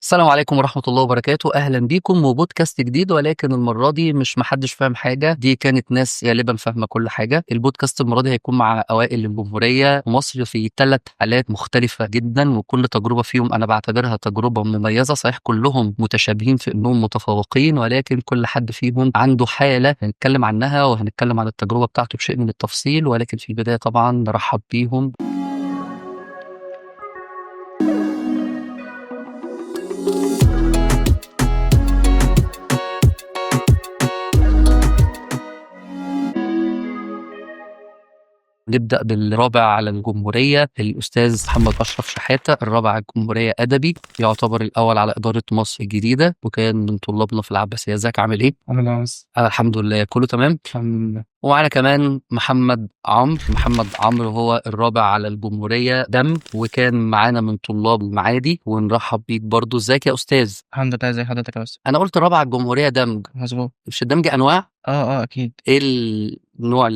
السلام عليكم ورحمة الله وبركاته. أهلا بيكم وبودكاست جديد، ولكن المرة دي مش محدش فاهم حاجة، دي كانت ناس غالبا فاهمة كل حاجة. البودكاست المرة دي هيكون مع أوائل الجمهورية مصر في 3 حالات مختلفة جدا، وكل تجربة فيهم أنا بعتبرها تجربة مميزة. صحيح كلهم متشابهين في أنهم متفوقين، ولكن كل حد فيهم عنده حالة هنتكلم عنها وهنتكلم عن التجربة بتاعته بشيء من التفصيل. ولكن في البداية طبعا نرحب بيهم. نبدأ بالرابع على الجمهورية، الأستاذ محمد أشرف شحاتة، الرابع على الجمهورية أدبي، يعتبر الأول على إدارة مصر الجديدة، وكان من طلابنا في العباسية. ازيك، عامل إيه؟ عامل ايه يا مس؟ أنا الحمد لله كله تمام. الحمد لله. ومعانا كمان محمد عمرو. محمد عمرو هو الرابع على الجمهورية دمج، وكان معانا من طلاب المعادي، ونرحب بيك برضو. ازيك يا أستاذ؟ الحمد لله. ازي حضرتك يا أستاذ؟ أنا قلت الرابع على الجمهورية دمج، مظبوط. مش الدمج أنواع؟ اه اكيد. إيه النوع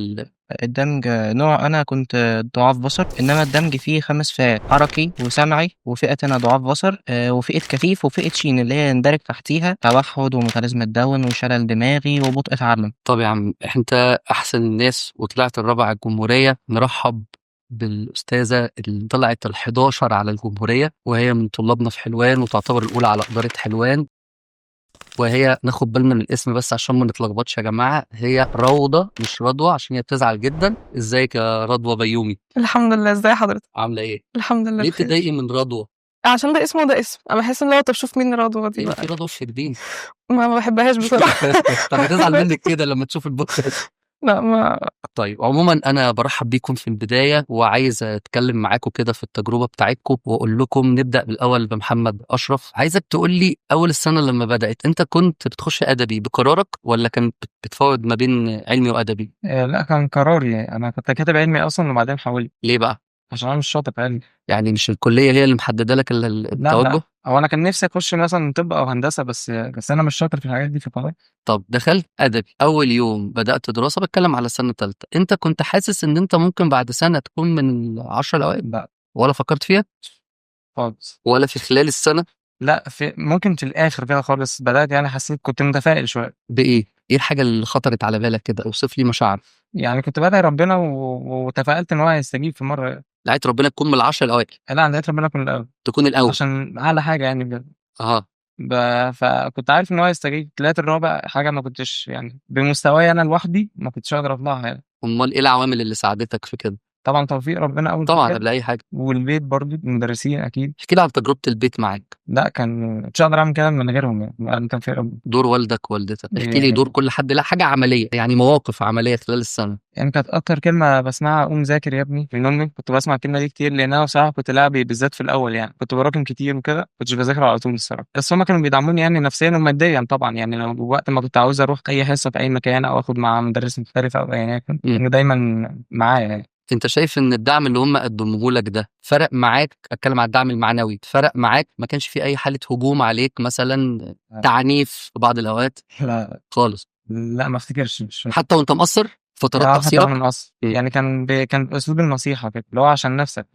الدمج نوع، انا كنت ضعاف بصر، انما الدمج فيه 5 فئات: حركي وسمعي، وفئه انا ضعاف بصر، وفئه كفيف، وفئه شين اللي هي يندرج تحتيها توحد ومتلازمه داون وشلل دماغي وبطء تعلم. طب يا عم انت احسن الناس وطلعت الرابع على الجمهورية. نرحب بالاستاذه اللي طلعت ال11 على الجمهورية، وهي من طلابنا في حلوان وتعتبر الاولى على ادارة حلوان. وهي ناخد بالنا من الاسم بس عشان ما نتلخبطش يا جماعة، هي روضة مش رضوى عشان هي بتزعل جدا. ازيك يا رضوى بيومي؟ الحمد لله. ازاي حضرتك؟ عامله ايه؟ الحمد لله ليه بخير. بتضايقي من رضوى؟ عشان ده اسم وده اسم، انا بحس ان هو طب شوف مين رضوى دي ايه بقى. في رضوى في شربين؟ ما بحبهاش بصراحة. طب هتزعل منك كده لما تشوف البودكاست. لا ما طيب عموما انا برحب بيكم في البداية، وعايز اتكلم معاكم كده في التجربة بتاعتكم واقول لكم. نبدا بالاول بمحمد اشرف. عايزك تقول لي اول السنة لما بدات انت كنت بتخش ادبي بقرارك ولا كان بتفاوض ما بين علمي وادبي؟ لا كان قراري يعني. انا كنت كاتب علمي اصلا وبعدين حولت. ليه بقى؟ عشان انا مش شاطر في علمي. يعني مش الكلية هي اللي محددة لك لا التوجه؟ لا، هو انا كان نفسي اخش مثلا طب او هندسة، بس انا مش شاطر في الحاجات دي في القرار. طب دخلت ادبي اول يوم بدات دراسة، بتكلم على السنة الثالثة، انت كنت حاسس ان انت ممكن بعد سنة تكون من ال10 الاوائل؟ لا ولا فكرت فيها خالص. ولا في خلال السنة؟ لا، في ممكن في الاخر كده خالص بدات، يعني حسيت كنت متفائل شوية. بايه؟ ايه الحاجة اللي خطرت على بالك كده؟ اوصف لي مشاعرك. يعني كنت بدعي ربنا وتفائلت ان هو هيستجيب في مرة. دعيت ربنا تكون من ال10 الاوائل؟ لا، انا دعيت ربنا اكون الاول. تكون الاول عشان اعلى حاجة يعني بجد. اه فكنت عارف ان هو هيستجيب. طلعت الرابع، حاجة ما كنتش يعني بمستواي انا لوحدي ما كنتش اقدر اطلعها يعني. امال ايه العوامل اللي ساعدتك في كده؟ طبعا توفيق ربنا اول طبعا حاجة، قبل اي حاجة. والبيت برضو، المدرسين اكيد. احكي لي عن تجربه البيت معاك. لا، كان مش هقدر اعمل كده من غيرهم يعني. كان توفيق ربنا. دور والدك ووالدتك، احكي لي إيه. دور كل حد. لا حاجة عملية يعني، مواقف عملية خلال السنة. يعني كانت اكتر كلمة بسمعها قوم ذاكر يا ابني من امي. كنت بسمع الكلمة دي كتير لان انا بصراحة كنت لاعبي بالذات في الاول، يعني كنت براكم كتير وكده، كنتش بذاكر على طول الصراحة. بس هما كانوا بيدعموني يعني نفسيا وماديا طبعا. يعني لو وقت ما كنت عاوز اروح اي حصة في اي مكان او اخد مع مدرس مختلف او ايا يكن، كانوا دايما معايا يعني. انت شايف ان الدعم اللي هم قدموه لك ده فرق معاك؟ اتكلم على الدعم المعنوي، فرق معاك؟ ما كانش في اي حاله هجوم عليك مثلا، تعنيف في بعض الاوقات؟ لا خالص. لا، ما افتكرش. مش فاكر. حتى وانت مقصر فترات حتى تقصيرك؟ وانا مقصر يعني. كان اسلوب النصيحة كده، اللي هو عشان نفسك.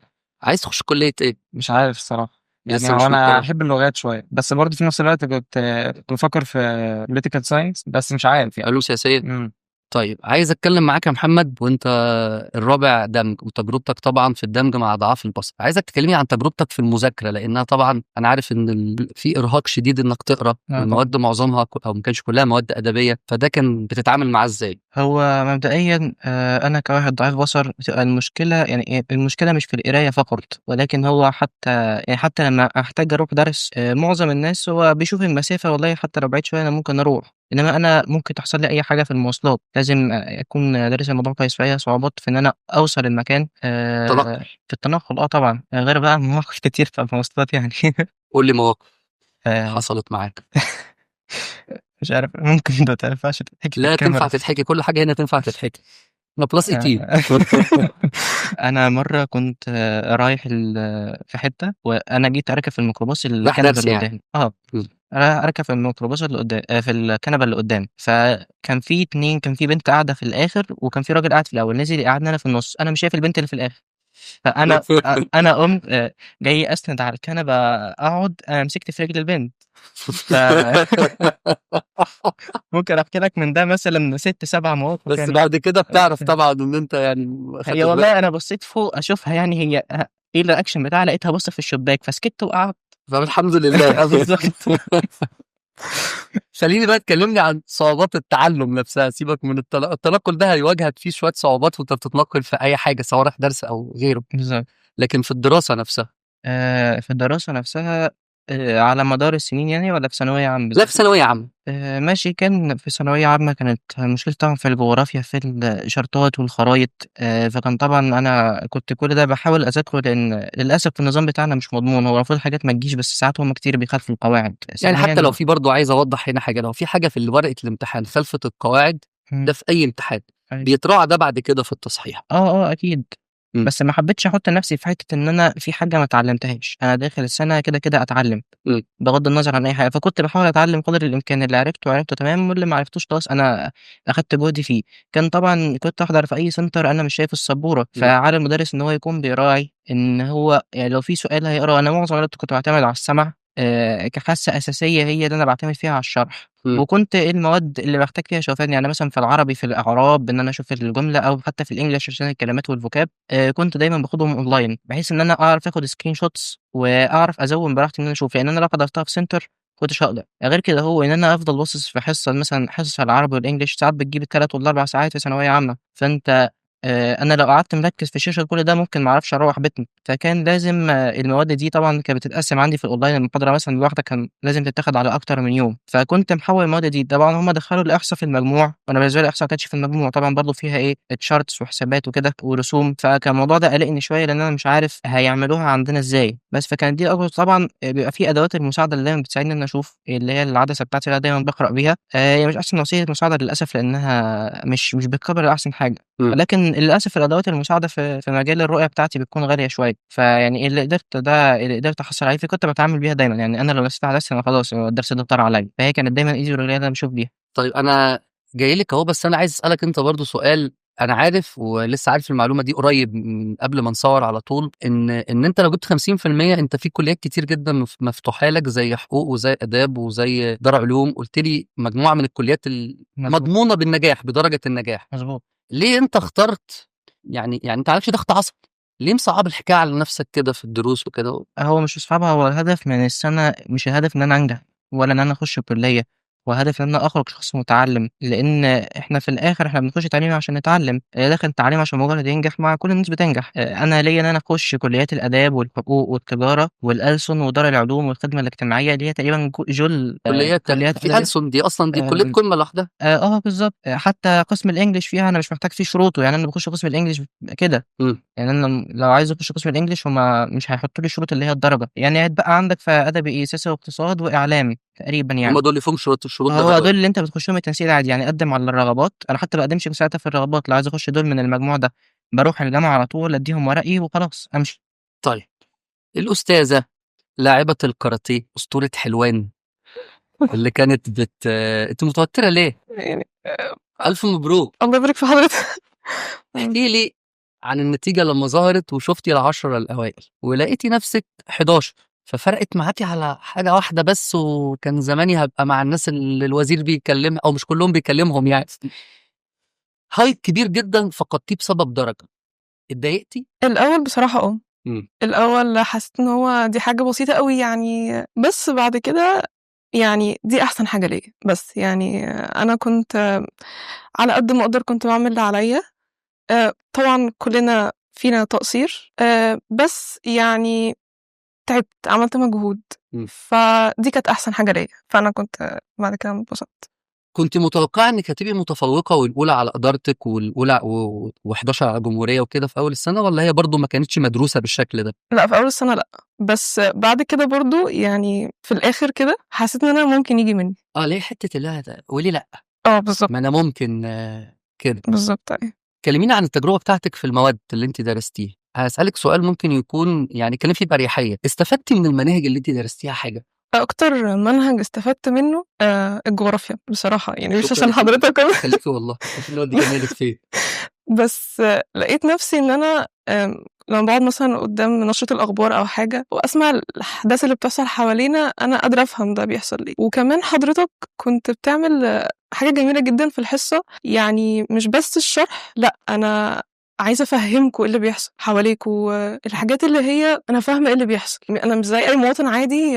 عايز تخش كليه ايه؟ مش عارف الصراحة يعني. لسه هو مش انا مقرر. احب اللغات شوية، بس برضه في نفس الوقت كنت بفكر في political science، بس مش عارف يعني. علوم سياسية. طيب عايز اتكلم معاك يا محمد وانت الرابع دمج، وتجربتك طبعا في الدمج مع ضعاف البصر. عايزك تكلمني عن تجربتك في المذاكرة، لانها طبعا انا عارف ان في ارهاق شديد انك تقرا، والمواد معظمها او ما كانش كلها مواد ادبية، فده كان بتتعامل معاه ازاي؟ هو مبدئيا انا كواحد ضعيف بصر بتبقى المشكلة يعني إيه، المشكلة مش في القراية فقط، ولكن هو حتى يعني حتى لما احتاج اروح درس، معظم الناس هو بيشوف المسافة، والله حتى لو بعيد شوية انا ممكن اروح، انما انا ممكن تحصل لي اي حاجة في المواصلات، لازم اكون دارس الموضوع كويس. فهي صعوبات في ان انا اوصل المكان، تنقل. في التنقل. طبعا، غير بقى مواقف كتير في المواصلات يعني. قول لي مواقف حصلت معاك. مش عارف، ممكن ما تنفعش تتحكي في لا الكاميرا. تنفع تتحكي، كل حاجة هنا تنفع تتحكي. انا plus 18. انا مرة كنت رايح في حتة، وانا جيت اركب في الميكروباص رايح الكنبة درس اللي يعني. قدام. انا اركب في الميكروباص اللي قدام، في الكنبة اللي قدام. فكان في 2، كان في بنت قاعدة في الاخر وكان في راجل قاعد في الاول. نزل قعدنا انا في النص، انا مش شايف البنت اللي في الاخر. فأنا أنا قُمت جاي أسند على الكنبة أقعد، أنا مسكت في رجل البنت. ف ممكن أحكي لك من ده مثلًا 6، 7 مواقف بس يعني. بعد كده بتعرف طبعًا إن أنت يعني ما خدتش هي بالك. والله أنا بصيت فوق أشوفها يعني هي إيه الreaction بتاعها، لقيتها باصة في الشباك فسكت وقعدت. طب الحمد لله. آه بالضبط. خلّيني بقى تكلمني عن صعوبات التعلم نفسها، سيبك من التنقل ده هيواجهك فيه شوية صعوبات وأنت بتتنقل في أي حاجة سواء رايح درس أو غيره. بالضبط. لكن في الدراسة نفسها. في الدراسة نفسها على مدار السنين يعني والّا في ثانوية عامة لأ بالضبط؟ في ثانوية عامة. ماشي، كان في ثانوية عامة كانت مشكلتي طبعًا في الجغرافيا، في الشارتات والخرايط، فكان طبعًا أنا كنت كل ده باحاول أذاكره لإن للأسف النظام بتاعنا مش مضمون، هو المفروض الحاجات ما تجيش بس ساعات هم كتير بيخالفوا القواعد. يعني حتى لو ثانيًا في برضه عايز أوضّح هنا حاجة، لو في حاجة في ورقة الامتحان خالفت القواعد، إمم. ده في أي امتحان، أيوه. بيتراعى ده بعد كده في التصحيح. آه، آه أكيد. إمم. بس ما حبيتش أحط نفسي في حتة إن أنا في حاجة ما اتعلمتهاش، أنا داخل السنة كده، كده أتعلم، إمم. بغض النظر عن أي حاجة، فكنت باحاول أتعلم قدر الإمكان، اللي عرفته عرفته تمام، واللي ما عرفتوش خلاص أنا أخدت جهدي فيه. كان طبعًا كنت أحضر في أي center أنا مش شايف السبورة، فعلى المدرس إن هو يكون بيراعي إن هو يعني لو في سؤال هيقراه، أنا معظم الوقت كنت باعتمد على السمع كحاسة أساسية هي اللي أنا باعتمد فيها على الشرح، وكنت المواد اللي باحتاج فيها شوفان، يعني مثلًا في العربي في الإعراب إن أنا أشوف الجملة أو حتى في الEnglish عشان الكلمات والvocab كنت دايمًا باخدهم online بحيث إن أنا أعرف آخد screenshots وأعرف أزوّم براحتي إن أنا أشوف، لإن أنا لو حضرتها في center ما كنتش هاقدر. غير كده هو إن أنا أفضل باصص في حصة مثلًا حصص العربي والEnglish ساعات بتجيب ال3 وال4 ساعات في ثانوية عامة، فأنت أنا لو قعدت مركّز في الشاشة كل ده ممكن ما أعرفش أروّح بيتنا، فكان لازم المواد دي طبعًا كانت بتتقسم عندي في الonline المحاضرة مثلًا الواحدة كان لازم تتاخد على أكتر من يوم، فكنت محوّل المواد دي، طبعًا هم دخّلوا الإحصا في المجموع، وأنا بالنسبة لي الإحصا ما كانتش في المجموع، طبعًا برضه فيها إيه charts وحسابات وكده ورسوم، فكان الموضوع ده قالقني شوية لإن أنا مش عارف هيعملوها عندنا إزاي، بس فكانت دي أكبر طبعًا بيبقى في أدوات المساعدة اللي دايمًا بتساعدني إن أنا أشوف، اللي هي العدسة بتاعتي اللي أنا دايمًا باقرأ بيها، هي مش أحسن وسيلة مساعدة للأسف لإنها مش بتكبّر أحسن حاجة، ولكن للأسف الأدوات المساعدة في مجال الرؤية بتاعتي بتكون غالية شوية، فيعني اللي قدرت ده اللي قدرت أحصل عليه فيه كنت باتعامل بيها دايمًا، يعني أنا لو نسيت عدستي أنا خلاص هو الدرس ده طار عليّا، فهي كانت دايمًا إيدي ورجليّا اللي أنا باشوف بيها. طيب أنا جاي لِك أهو، بس أنا عايز أسألك أنت برضه سؤال، أنا عارف ولسه عارف المعلومة دي قريب من قبل ما نصوّر على طول، إن أنت لو جبت 50% أنت في كليات كتير جدًا مفتوحة لك زي حقوق وزي آداب وزي دار علوم، قُلت لي مجموعة من الكليات المضمونة بالنجاح، بدرجة النجاح. مضبوط. ليه أنت اخترت يعني أنت ما عليكش ضغط عصبي، ليه مصعّب الحكاية على نفسك كده في الدروس وكده؟ هو مش مصعّبها، هو الهدف من السنة مش الهدف إن أنا أنجح ولا إن أنا أخش كلية، هو الهدف إن أنا أخرج شخص متعلم، لإن إحنا في الآخر إحنا بنخش تعليم عشان نتعلم، اللي داخل تعليم عشان مجرد ينجح ما كل الناس بتنجح، أنا ليّا إن أنا أخش كليات الآداب والحقوق والتجارة والألسن ودار العلوم والخدمة الاجتماعية اللي هي تقريبًا جُل كليات كليات في أدبية. ألسن دي أصلًا دي كلية قمة لوحدها. آه بالضبط، حتى قسم الEnglish فيها أنا مش محتاج فيه شروطه، يعني أنا باخش قسم الEnglish كده، يعني أنا لو عايز أخش قسم الEnglish هم مش هيحطوا لي الشروط اللي هي الدرجة، يعني هيتبقى عندك في أدبي إيه، سياسة واقتصاد وإعلام تقريبًا يعني. هم دول اللي فيهم شروط هو درجات. دول اللي أنت بتخشهم التنسيق العادي، يعني قدّم على الرغبات، أنا حتى ما باقدمش ساعتها في الرغبات، لو عايز أخش دول من المجموع ده، باروح الجامعة على طول أدّيهم ورقي وخلاص أمشي. طيب، الأستاذة لاعبة الكاراتيه أسطورة حلوان اللي كانت أنتِ متوترة ليه؟ يعني ألف مبروك. الله يبارك في حضرتك. احكي لي عن النتيجة لما ظهرت وشفتي ال10 الأوائل ولقيتِ نفسِك 11 ففرقت معاكِ على حاجة واحدة بس وكان زماني هابقى مع الناس اللي الوزير بيكلمها أو مش كلهم بيكلمهم يعني. height كبير جدًا فقدتيه بسبب درجة، اتضايقتِ؟ الأول بصراحة آه. الأول حسيت إن هو دي حاجة بسيطة أوي يعني، بس بعد كده يعني دي أحسن حاجة ليّا، بس يعني أنا كنت على قد ما أقدر كنت باعمل اللي عليّا، طبعًا كلنا فينا تقصير، بس يعني تعبت، عملت مجهود، فدي كانت أحسن حاجة ليّا، فأنا كنت بعد كده انبسطت. كنتِ متوقعة إنِّك هتبقي متفوقة والأولى على إدارتِك والأولى و11 على الجمهورية وكده في أول السنة والّا هي برضه ما كانتش مدروسة بالشكل ده؟ لأ، في أول السنة لأ، بس بعد كده برضه يعني في الآخر كده حسيت إن أنا ممكن ييجي منّي. آه، اللي هي حتة اللي هي وليه لأ؟ آه، بالضبط. ما أنا ممكن كده. بالضبط أيوه. كلميني عن التجربة بتاعتِك في المواد اللي أنتِ درستيها. هاسألِك سؤال ممكن يكون يعني اتكلمي فيه بأريحية، استفدتِ من المناهج اللي أنتِ درستيها حاجة؟ أكتر منهج استفدت منه الجغرافيا بصراحة، يعني مش شكرًا عشان يا فندم، حضرتك خليكِ والله، نودي جمالِك فين. بس لقيت نفسي إن أنا لما بقعد مثلا قدام نشرة الأخبار أو حاجة وأسمع الأحداث اللي بتحصل حوالينا، أنا قادرة أفهم ده بيحصل ليه. وكمان حضرتك كنت بتعمل حاجة جميلة جدا في الحصة، يعني مش بس الشرح، لأ أنا عايزة أفهمكوا إيه اللي بيحصل حواليكوا، الحاجات اللي هي أنا فاهمة إيه اللي بيحصل، أنا مش زي أي مواطن عادي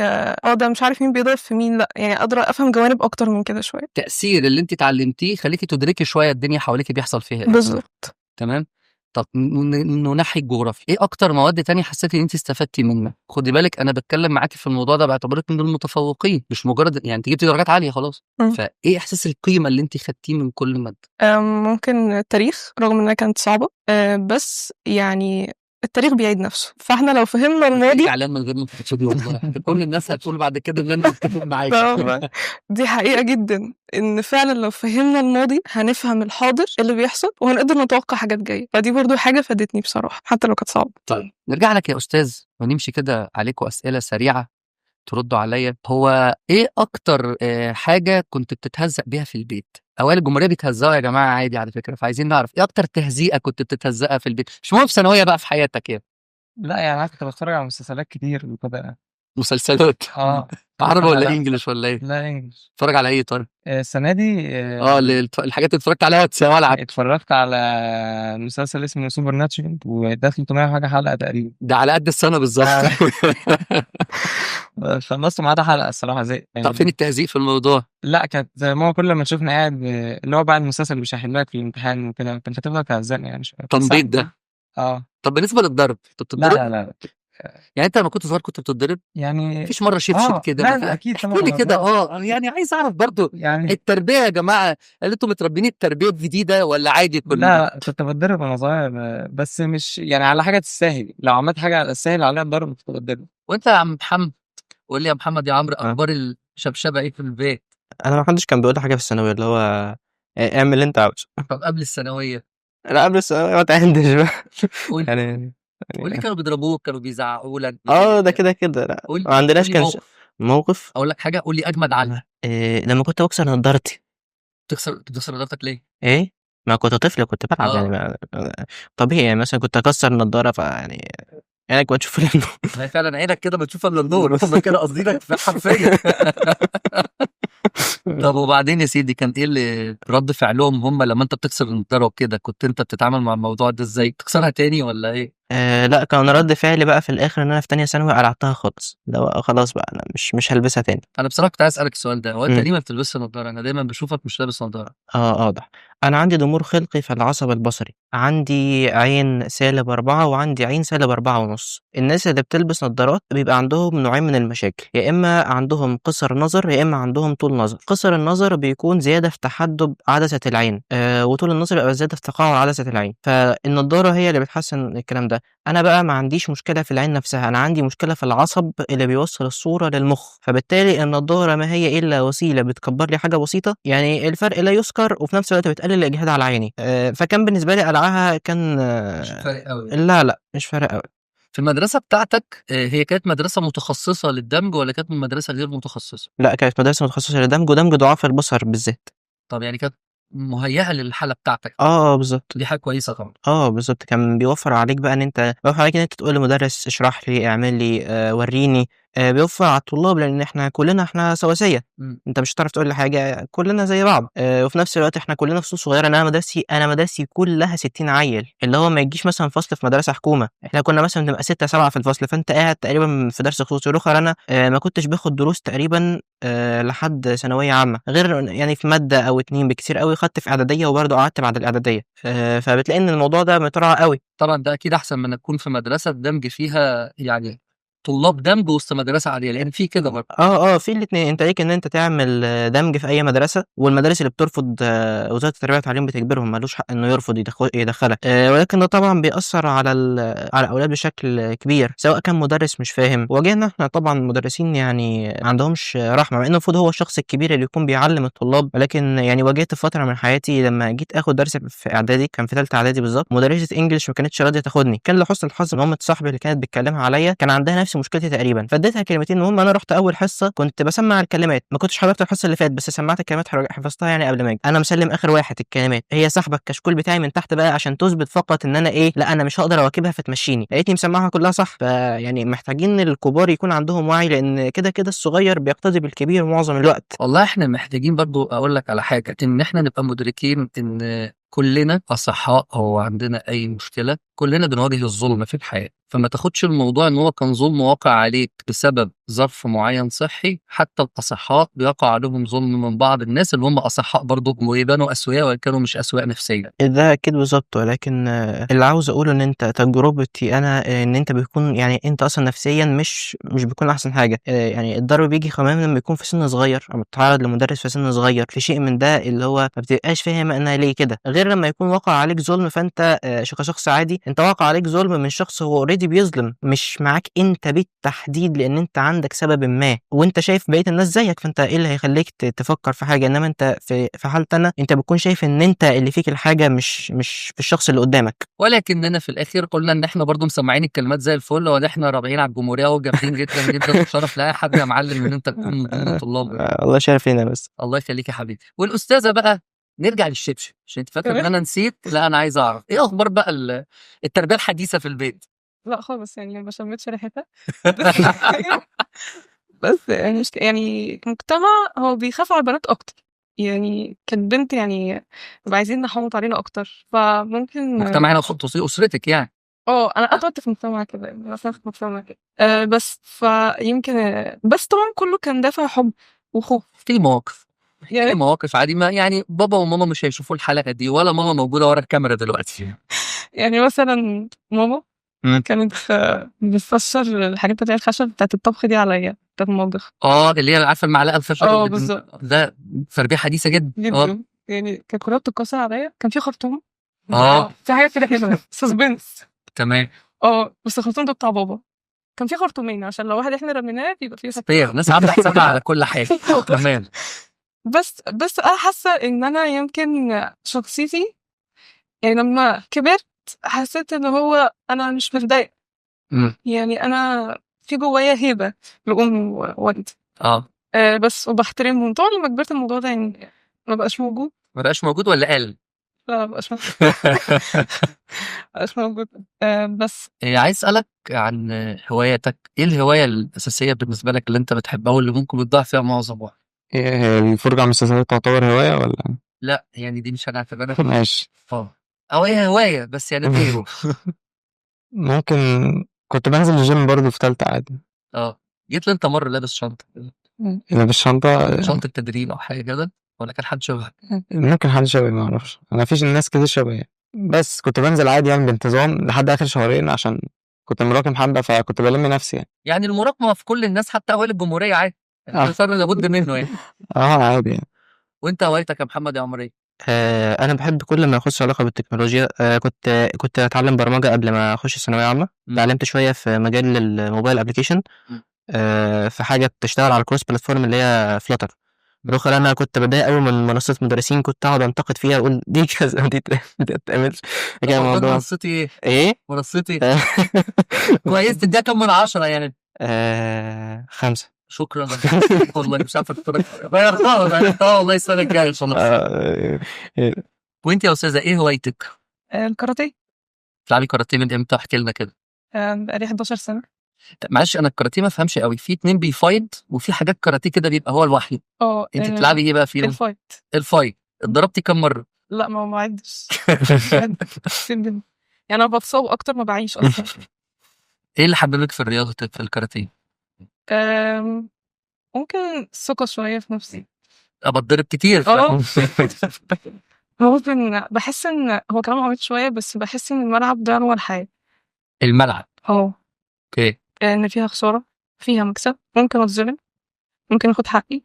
ده مش عارف مين بيضرب في مين، لأ يعني قادرة أفهم جوانب أكتر من كده شوية. التأثير اللي أنت اتعلمتيه خليكي تدركي شوية الدنيا حواليكي بيحصل فيها إيه. بالظبط. تمام. طب ننحي الجغرافيا، ايه اكتر مواد تانية حسيتي ان انت استفدتي منها؟ خدي بالك انا بتكلم معاكي في الموضوع ده باعتبارك من المتفوقين، مش مجرد يعني انت جبتي درجات عالية خلاص. فايه احساس القيمة اللي انت خدتيه من كل مادة؟ ممكن التاريخ، رغم انها كانت صعبة، بس يعني التاريخ بيعيد نفسه، فاحنا لو فهمنا الماضي. اعلان من غير ما تقصدي والله، كل الناس هتقول بعد كده ان انا متفق معاكي. دي حقيقة جدا، ان فعلا لو فهمنا الماضي هنفهم الحاضر اللي بيحصل وهنقدر نتوقع حاجات جاية، فدي برضو حاجة فادتني بصراحة حتى لو كانت صعبة. طيب نرجع لك يا استاذ ونمشي كده عليكم اسئلة سريعة تردوا عليا. هو ايه اكتر حاجة كنت بتتهزق بيها في البيت؟ اوائل الجمهورية بيتهزقوا يا جماعة عادي على فكرة، فعايزين نعرف ايه اكتر تهزيقه كنت بتتهزقها في البيت؟ مش مهم في ثانوية بقى، في حياتك يعني. لا يعني انا كنت بتفرج على مسلسلات كتير وكده. مسلسلات عربي ولا English ولا ايه؟ لا English. اتفرج على ايه طيب؟ السنة دي الحاجات اللي اتفرجت عليها اتسوالعت. اتفرجت على مسلسل اسمه Supernatural، وده 300 حاجة حلقة تقريبا. ده على قد السنة بالظبط. خلصت ما عدا حلقة الصراحة زي يعني. طب فين التهزيق في الموضوع؟ لا كانت زي ما هو كل ما تشوفني قاعد اللي هو بعد المسلسل اللي مش هيحلك في الامتحان وكده، كنت هتفضل تهزقني يعني شوية. تنبيط ده. طب بالنسبة للضرب كنت بتتضرب؟ لا لا لا. يعني انت لما كنت صغير كنت بتتضرب؟ يعني مفيش مرة شبشب كده؟ لا لا اكيد طبعا. احكي لي كده. يعني عايز اعرف برضو يعني التربية يا جماعة، هل انتوا متربيين التربية الجديدة ولا عادي كله؟ لا كنت بتضرب وانا صغير، بس مش يعني على حاجة تستاهل، لو عملت حاجة تستاهل عليها الضرب كنت بتضرب. وانت يا عم محمد قول لي يا محمد يا عمرو، اخبار الشبشبه ايه في البيت؟ انا ما حدش كان بيقول لي حاجة في الثانوية، اللي هو اعمل اللي انت عاوزه. طب قبل الثانوية؟ لا قبل الثانوية ما تعندش بقى. يعني قول لي، كانوا بيضربوك؟ كانوا بيزعقوا لك؟ ده كده كده. لا ما عندناش كان موقف. اقول لك حاجة، قول لي اجمد علقه. لما كنت بكسر نضارتي. بتكسر نضارتك ليه؟ ايه ما كنت طفل كنت بلعب يعني طبيعي يعني، مثلا كنت اكسر النضارة، فيعني عينك ما تشوف الا النور. فعلا عينك كده ما تشوف الا النور، هم كده قصدينك حرفيا. طب وبعدين يا سيدي كان ايه اللي رد فعلهم هم لما انت بتكسر النضارة وكده؟ كنت انت بتتعامل مع الموضوع ده ازاي؟ تكسرها تاني ولا ايه؟ لا كان رد فعلي بقى في الاخر ان انا في تانية ثانوي قلعتها خالص، لو خلاص بقى انا مش هلبسها تاني. انا بصراحة كنت عايز اسالك السؤال ده، هو انت ليه ما بتلبسش نضاره؟ انا دايما بشوفك مش لابس نضاره. ده انا عندي ضمور خلقي في العصب البصري، عندي عين -4 وعندي عين -4.5. الناس اللي بتلبس نضارات بيبقى عندهم نوعين من المشاكل، يا اما عندهم قصر نظر يا اما عندهم طول نظر. قصر النظر بيكون زيادة في تحدب عدسة العين، وطول النظر بيبقى زيادة في تقاعد عدسة العين، فالنضاره هي اللي بتحسن الكلام ده. انا بقى ما عنديش مشكلة في العين نفسها، انا عندي مشكلة في العصب اللي بيوصل الصورة للمخ، فبالتالي النضارة ما هي الا وسيلة بتكبر لي حاجة بسيطة، يعني الفرق لا يذكر، وفي نفس الوقت بتقلل الاجهاد على عيني. فكان بالنسبة لي قلعها كان مش فارق قوي. لا مش فارق قوي. في المدرسة بتاعتك هي كانت مدرسه متخصصة للدمج ولا كانت مدرسه غير متخصصة؟ لا كانت مدرسه متخصصة للدمج، ودمج ضعاف البصر بالذات. طب يعني كانت مهيئة للحالة بتاعتك. بالظبط. دي حاجة كويسة طبعا. بالظبط، كان بيوفر عليك بقى ان انت بيوفر عليك ان انت تقول لمدرس اشرح لي، اعمل لي، وريني. بيوفر على الطلاب، لان احنا كلنا احنا سواسية. انت مش هتعرف تقول لي حاجة، كلنا زي بعض. وفي نفس الوقت احنا كلنا فصول صغيرة. انا مدرستي كلها 60 عيل، اللي هو ما يجيش مثلا فصل في مدرسه حكومة، احنا كنا مثلا بنبقى 6 7 في الفصل، فانت قاعد تقريبا في درس خصوصي. الاخر انا ما كنتش باخد دروس تقريبا لحد ثانوية عامة، غير يعني في مادة او 2 بكتير قوي خدت في اعدادية، وبرضه قعدت بعد الاعدادية. فبتلاقي ان الموضوع ده متراعى قوي. طبعا ده اكيد احسن من تكون في مدرسه الدمج فيها يعني طلاب دمج وسط مدرسه عادية، لان في كده برضه. في الاثنين. انت ليك ان انت تعمل دمج في اي مدرسه، والمدارس اللي بترفض وزارة التربية والتعليم بتجبرهم، ملوش حق انه يرفض يدخلك. ولكن ده طبعا بيأثر على الاولاد بشكل كبير، سواء كان مدرس مش فاهم. واجهنا احنا طبعا مدرسين يعني ما عندهمش رحمه، مع انه المفروض هو الشخص الكبير اللي يكون بيعلم الطلاب. ولكن يعني واجهت فترة من حياتي لما جيت اخد درس في اعدادي، كان في ثالثة اعدادي بالظبط، مدرسه انجلش ما كانتش راضية تاخدني. كان لحسن الحظ مامة صاحبي اللي كانت بتكلمها عليا كان عندها نفس مشكلتي تقريبا. فاديتها كلمتين. المهم انا رحت اول حصة كنت بسمع الكلمات، ما كنتش حضرت الحصة اللي فاتت، بس سمعت الكلمات حفظتها يعني قبل ما اجي. انا مسلم اخر واحد الكلمات، هي سحبه الكشكول بتاعي من تحت بقى عشان تثبت فقط ان انا ايه، لا انا مش هقدر اواكبها فتمشيني. لقيتني مسمعها كلها صح. فيعني محتاجين الكبار يكون عندهم وعي، لان كده كده الصغير بيقتدي بالكبير معظم الوقت. والله احنا محتاجين برضو اقول لك على حاجة، ان احنا نبقى مدركين ان كلنا اصحاء او عندنا اي مشكلة، كلنا بنواجه الظلم في الحياة. فما تاخدش الموضوع ان هو كان ظلم واقع عليك بسبب ظرف معين صحي. حتى الاصحاء بيقع عليهم ظلم من بعض الناس اللي هم اصحاء برضو ويبانوا اسوياء وان كانوا مش اسوياء نفسيا. ده اكيد بالظبط، ولكن اللي عاوز اقوله ان انت تجربتي انا، ان انت بيكون يعني انت اصلا نفسيا مش بيكون احسن حاجة. يعني الضرب بيجي كمان لما يكون في سن صغير، او بتتعرض لمدرس في سن صغير في شيء من ده اللي هو ما بتبقاش فاهم انا ليه كده، غير لما يكون وقع عليك ظلم. فانت كشخص عادي انت وقع عليك ظلم من شخص هو already بيظلم، مش معاك انت بالتحديد، لان انت عندك سبب ما وانت شايف بقية الناس زيك، فانت ايه اللي هيخليك تفكر في حاجة؟ انما انت في حالتي انا، انت بتكون شايف ان انت اللي فيك الحاجة، مش في الشخص اللي قدامك. ولكننا في الاخر قلنا ان احنا برضو مسمعين الكلمات زي الفل، وان احنا رابعين على الجمهورية وجامدين جدا جدا، وشرف لاي حد يا معلم ان انت تكون من ضمن الطلاب. الله شرف لينا بس. الله يخليك يا حبيبي. والاستاذه بقى نرجع للشبشب، عشان انت فاكر ان انا نسيت. لا انا عايز اعرف ايه اخبار بقى التربية الحديثة في البيت. لا خالص، يعني ما شميتش ريحتها. بس يعني مش يعني مجتمع هو بيخاف على البنات اكتر، يعني كانت بنت يعني بيبقى عايزين نحوط علينا اكتر، فممكن مجتمع هنا تخصي اسرتك يعني. اه انا اتولدت في مجتمع كده، يعني انا في مجتمع كده، بس فيمكن، بس طبعا كله كان دافع حب وخوف. في مواقف يعني في مواقف عادي، ما يعني بابا وماما مش هيشوفوا الحلقة دي، ولا ماما موجودة ورا الكاميرا دلوقتي. يعني مثلا ماما كانت بتفسر الحاجات بتاعت الخشب بتاعت الطبخ دي عليا، بتاعت المطبخ. اللي هي عارفه المعلقة الخشب. بالظبط. ده تربيه حديثه جدا جدا. يعني كانت كلها بتتكسر عليا. كان في خرطوم، في حاجة كده كده suspense. تمام. بس الخرطوم ده بتاع بابا. كان في خرطومين عشان لو واحد احنا رميناه بيبقى فيه spare. ناس عامله حسابها على كل حاجة. تمام. بس انا حاسه ان انا يمكن شخصيتي يعني لما كبرت حسيت ان هو انا مش متضايقة. يعني انا في جوايا هيبة لامي ووالدي. بس وبحترمهم. طبعا لما كبرت الموضوع ده يعني ما بقاش موجود. ما بقاش موجود ولا قل؟ لا ما بقاش موجود. ما بقاش موجود. بس عايز اسالك عن هواياتك. ايه الهواية الاساسية بالنسبة لك اللي انت بتحبها واللي ممكن بتضيع فيها معظم وقتك؟ ايه، الفرجة على المسلسلات تعتبر هواية ولا؟ لا يعني دي مش هنعتبرها. ماشي. او هي هواية بس يعني ايه؟ ممكن كنت بنزل الجيم برضه في تالتة عادي. جيت لي انت مرة لابس شنطه. لابس شنطه؟ شنطه تدريب او حاجة كده، ولا كان حد شبهك؟ ممكن حد شبهي، ما اعرفش، انا فيش ناس كتير شبهي. بس كنت بنزل عادي يعني بانتظام لحد اخر شهرين، عشان كنت مراكم حبه، فكنت بلم نفسي يعني. يعني المراكمه في كل الناس حتى اوائل الجمهورية عادي. لابد منه يعني. عادي يعني. وانت هوايتك يا محمد يا عمري؟ انا بحب كل ما يخص علاقة بالتكنولوجيا. كنت اتعلم برمجة قبل ما اخش ثانوية عامة. اتعلمت شوية في مجال ال mobile application، في حاجة بتشتغل على ال cross platform اللي هي Flutter. بالاخر انا كنت بتضايق قوي من منصة مدرسين، كنت اقعد انتقد فيها اقول دي كذا دي ما تتعملش. كان الموضوع منصتي ايه؟ ايه منصتي كويس. تديها كم من 10 يعني؟ 5. شكرا والله مش عارف اتفرج. غيرتها والله السنة الجاية ان شاء الله. وانت يا استاذه ايه هوايتك؟ الكاراتيه. بتلعبي كاراتيه من امتى؟ احكي لنا كده. بقالي 11 سنة. معلش انا الكاراتيه ما افهمش قوي، في 2 بي fight وفي حاجات كاراتيه كده بيبقى هو لوحده. انت بتلعبي ايه بقى فيهم؟ ال fight. ال fight. اتضربتي كم مرة؟ لا ما بعدش. يعني انا بتصاب اكتر ما بعيش اصلا. ايه اللي حببك في الرياضة في الكاراتيه؟ ممكن ثقة شوية في نفسي. بتضرب كتير. ممكن بحس ان هو كلام عميق شوية، بس بحس ان الملعب ده هو الحياة. الملعب. okay. ان فيها خسارة فيها مكسب، ممكن اتظلم، ممكن اخد حقي،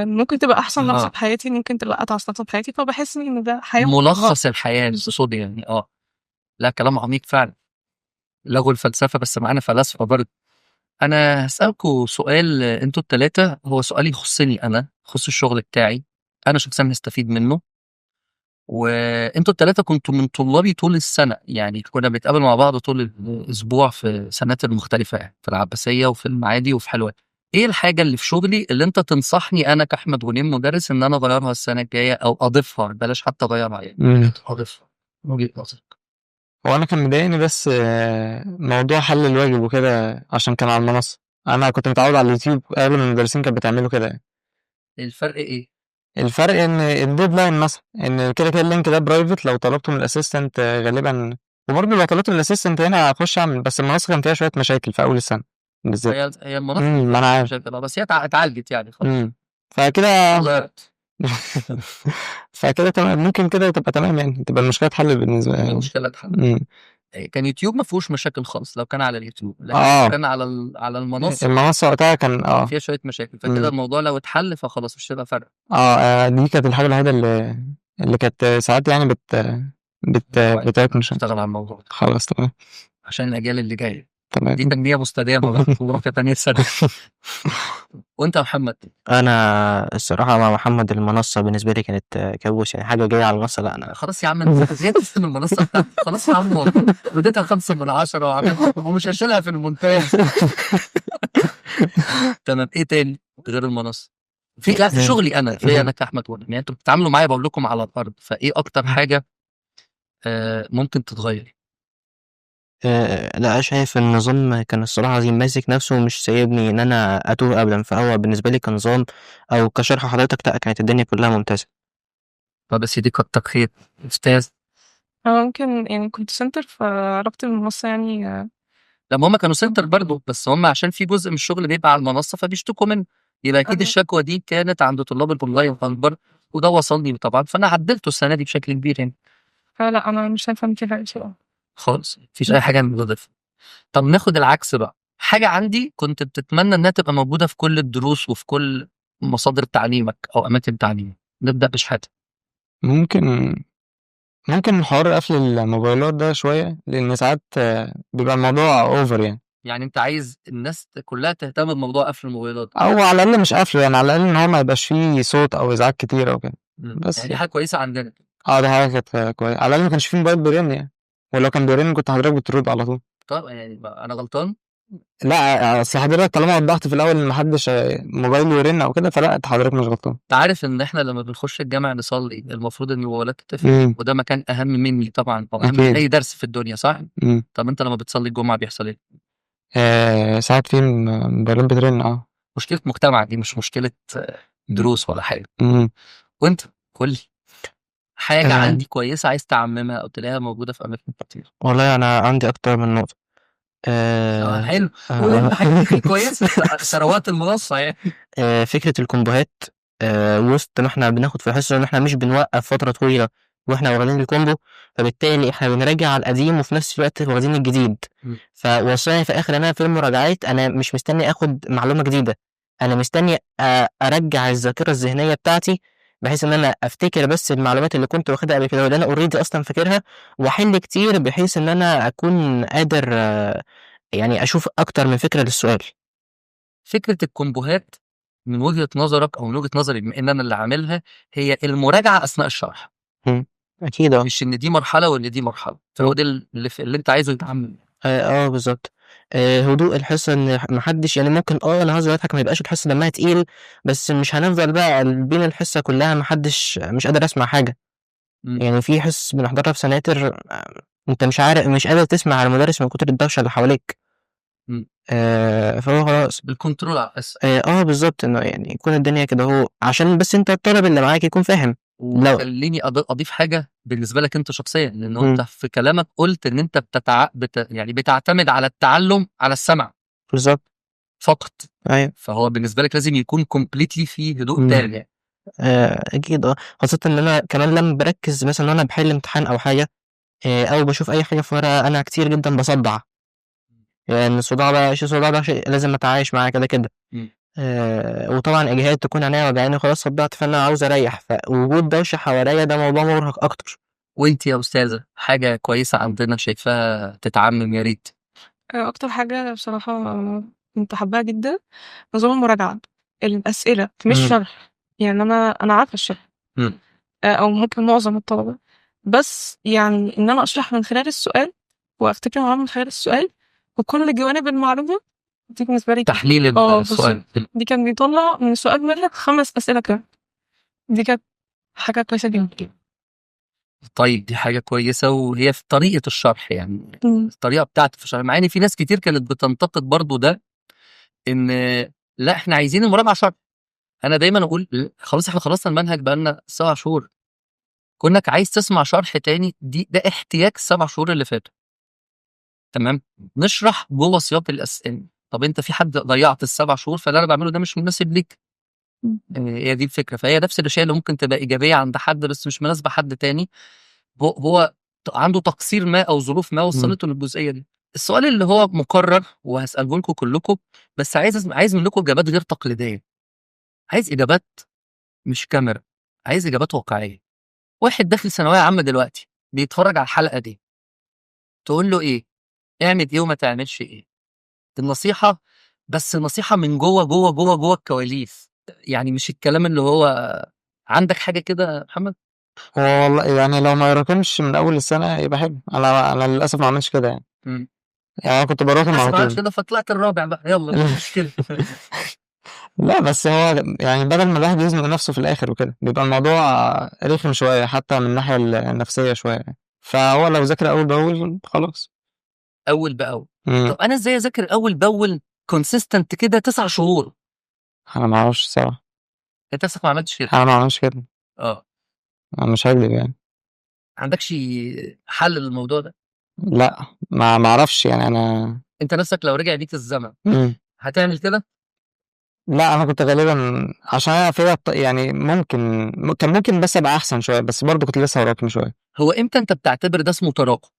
ممكن تبقى احسن لحظة في حياتي، ممكن تبقى اتعس لحظة في حياتي. فبحس ان ده حياة ملخص الحياة الاقتصادي يعني. لا كلام عميق فعلا. لغوا الفلسفة بس معانا فلاسفة برضه. انا هسألكوا سؤال انتوا الثلاثة، هو سؤال يخصني انا، يخص الشغل بتاعي انا شخصيا هستفيد منه. وانتوا الثلاثة كنتوا من طلابي طول السنة، يعني كنا بنتقابل مع بعض طول الاسبوع في سنات المختلفة، يعني في العباسية وفي المعادي وفي حلوان. ايه الحاجة اللي في شغلي اللي انت تنصحني انا كاحمد غنيم مدرس ان انا اغيرها السنة الجاية او اضيفها، بلاش حتى اغيرها يعني اضيفها من وجهه نظرك؟ هو انا كان مضايقني بس موضوع حل الواجب وكده، عشان كان على المنصة. انا كنت متعود على اليوتيوب، اغلب المدرسين كانت بتعمله كده يعني. الفرق ايه؟ الفرق ان ال deadline مثلا، ان كده كده ال link ده private، لو طلبته من ال assistant غالبا، وبرضه لو طلبته من ال assistant هنا هخش اعمل، بس المنصة كان فيها شوية مشاكل في اول السنة بالذات. هي المنصة ما انا عارف مشاكل، بس هي اتعالجت يعني خلاص. فكده اتغيرت. فكده تمام، ممكن كده تبقى تمام يعني، تبقى المشكلة اتحلت بالنسبة لي. المشكلة اتحلت. كان يوتيوب ما فيهوش مشاكل خالص لو كان على اليوتيوب، لكن كان على على المنصة وقتها كان فيها شوية مشاكل، فكده الموضوع لو اتحل فخلاص مش هيبقى فرق. دي كانت الحاجة الوحيدة اللي كانت ساعات يعني بتاكل مشاكل. اشتغل على الموضوع خلاص تمام، عشان الاجيال اللي جاية. تمام، دي تنمية مستدامة بقى وبركة تانية سنة. وانت يا محمد؟ انا الصراحة مع محمد المنصة بالنسبة لي كانت كابوس يعني، حاجة جاية على المنصة لا انا خلاص يا عم انت زهقت من المنصة خلاص يا عم، اديتها 5 من 10 وعملت ومش هشيلها في المونتاج. تمام. ايه تاني غير المنصة؟ في لا في شغلي انا، في انا كاحمد ونعم يعني، انتوا بتتعاملوا معايا بقول لكم على الارض، فايه اكتر حاجة ممكن تتغير؟ لا شايف النظام كان الصراحة عظيم، ماسك نفسه ومش سايبني إن أنا أتوه أبدا، فهو بالنسبة لي كنظام أو كشرح حضرتك لا كانت الدنيا كلها ممتازة. طب يا سيدي كتر خير أستاذ. أنا ممكن يعني كنت center، فعلاقتي بالمنصة يعني لما هما كانوا center برضه، بس هما عشان في جزء من الشغل بيبقى على المنصة فبيشتكوا منه، يبقى أكيد الشكوى دي كانت عند طلاب الأونلاين أكبر، وده وصلني طبعا، فأنا عدلته السنة دي بشكل كبير يعني. فلا أنا مش شايفة إن في حاجة بصراحة خالص، مفيش اي حاجة نضيفها. طب ناخد العكس بقى، حاجة عندي كنت بتتمنى انها تبقى موجودة في كل الدروس وفي كل مصادر تعليمك او اماكن تعليمك. نبدا بشحاته. ممكن حوار قفل الموبايلات ده شوية، لان ساعات بيبقى الموضوع over يعني. يعني انت عايز الناس كلها تهتم بموضوع قفل الموبايلات، او على الاقل مش قفله يعني، على الاقل ان هو ما يبقاش فيه صوت او ازعاج كتير او كده. بس يعني دي حاجة كويسة عندنا. دي حاجة كانت كويسة، على الاقل ما كانش فيه موبايل بيرن يعني، ولو كان بيرن كنت حضرتك بترد على طول. طب يعني انا غلطان؟ لا اصل حضرتك طالما وضحت في الاول ان محدش موبايله يرن او كده، فلا حضرتك مش غلطان. انت عارف ان احنا لما بنخش الجامع نصلي المفروض ان الموبايلات تتقفل، وده مكان اهم مني طبعا، او اهم من اي درس في الدنيا، صح؟ طب انت لما بتصلي الجمعة بيحصل ايه؟ ساعات في موبايلات بترن. مشكلة مجتمع دي، مش مشكلة دروس ولا حاجة. وانت قول لي حاجة عندي كويسة عايز تعممها أو تلاقيها موجودة في أماكن كتير. والله أنا عندي أكتر من نقطة. حلو، قول أنت حاجة كويسة ثروات المنصة يعني. فكرة الكومبوهات، وسط ما إحنا بناخد في الحصة إن إحنا مش بنوقف فترة طويلة وإحنا واخدين ال combo، فبالتالي إحنا بنراجع على القديم وفي نفس الوقت واخدين الجديد. فوصلني في آخر أنا في المراجعات أنا مش مستني آخد معلومة جديدة، أنا مستني أرجع الذاكرة الذهنية بتاعتي، بحيث ان انا افتكر بس المعلومات اللي كنت واخدها قبل كده واللي انا already اصلا فاكرها، واحل كتير بحيث ان انا اكون قادر يعني اشوف اكتر من فكرة للسؤال. فكرة الكومبوهات من وجهه نظرك او من وجهه نظري بما ان انا اللي عاملها، هي المراجعة اثناء الشرح. اكيد. مش ان دي مرحلة وان دي مرحلة، فهو ده اللي انت عايزه يتعمل. بالظبط. هدوء الحصة، ان محدش يعني ممكن انا هزر واضحك، ما يبقاش الحصة دمها تقيل، بس مش هنفضل بقى بين الحصة كلها محدش مش قادر اسمع حاجة. يعني في حصص بنحضرها في سناتر، انت مش عارف، مش قادر تسمع المدرس من كتر الدوشة اللي حواليك. فهو خلاص بال control على الحصة. بالظبط، انه يعني يكون الدنيا كده هو عشان بس انت الطالب اللي معاك يكون فاهم. وخليني اضيف حاجة بالنسبة لك انت شخصيا، لان انت في كلامك قلت ان انت يعني بتعتمد على التعلم على السمع بالظبط فقط. ايوه، فهو بالنسبة لك لازم يكون completely في هدوء تام يعني. اكيد. خاصة ان انا كمان لما بركز مثلا انا بحل امتحان او حاجة، او بشوف اي حاجة في ورقة، انا كتير جدا بصدع، يعني الصداع بقى شيء، الصداع ده شيء لازم اتعايش معاه كده كده. وطبعا اجهاد، تكون عينيا وجعاني خلاص صدعت، فانا عاوز اريح، فوجود دوشه حواليا ده موضوع مرهق اكتر. وانت يا استاذه حاجة كويسة عندنا شايفاها تتعمم يا ريت؟ اكتر حاجة بصراحة كنت حباها جدا نظام المراجعة، الاسئلة مش شرح، يعني انا عارفه الشرح. أو ممكن معظم الطلبة، بس يعني إن أنا أشرح من خلال السؤال وأفتكر المعلومة من خلال السؤال وكل جوانب المعلومة، دي بالنسبة لي تحليل السؤال. دي كان بيطلع من السؤال منك 5 أسئلة كده، دي كانت حاجة كويسة جدا. طيب دي حاجة كويسة، وهي في طريقة الشرح يعني الطريقة بتاعته في الشرح، مع إن في ناس كتير كانت بتنتقد برضو ده، إن لا إحنا عايزين المراجعة شرح. أنا دايما أقول خلاص إحنا خلصنا المنهج بقالنا 7 شهور، كونك عايز تسمع شرح تاني دي ده احتياج 7 شهور اللي فاتوا. تمام، نشرح جوه سياق الأسئلة. طب أنت في حد ضيعت ال7 شهور، فاللي أنا بعمله ده مش مناسب ليك. هي دي الفكرة. فهي نفس الأشياء اللي ممكن تبقى إيجابية عند حد بس مش مناسبة حد تاني، هو عنده تقصير ما أو ظروف ما وصلته للجزئية دي. السؤال اللي هو مكرر وهسأله لكم كلكم، بس عايز منكم إجابات غير تقليدية، عايز إجابات مش كاميرا، عايز إجابات واقعية. واحد داخل ثانوية عامة دلوقتي بيتفرج على الحلقة دي، تقول له إيه؟ اعمل إيه وما تعملش إيه؟ النصيحة، بس نصيحة من جوه جوه جوه جوه الكواليس، يعني مش الكلام اللي هو عندك حاجة كده يا محمد؟ هو والله يعني لو ما يراكمش من أول السنة يبقى حلو. أنا للأسف ما عملتش كده يعني. يعني أنا كنت براكم على طول كده فطلعت الرابع بقى، يلا مش مشكلة. لا بس هو يعني بدل ما الواحد يزنق نفسه في الآخر وكده، بيبقى الموضوع رخم شوية حتى من الناحية النفسية شوية. فهو لو ذاكر أول بأول خلاص. أول بأول. طب أنا إزاي أذاكر أول بأول consistent كده 9 شهور؟ أنا ما أعرفش الصراحة. أنت نفسك ما عملتش كده؟ أنا ما عملتش كده. أنا مش هكذب يعني. ما عندكش حل للموضوع ده؟ لا ما أعرفش يعني. أنا أنت نفسك لو رجع بيك الزمن هتعمل كده؟ لا أنا كنت غالبا عشان أنا فيها يعني ممكن كان ممكن بس أبقى أحسن شوية، بس برضه كنت لسه هراكم شوية. هو إمتى أنت بتعتبر ده اسمه تراكم؟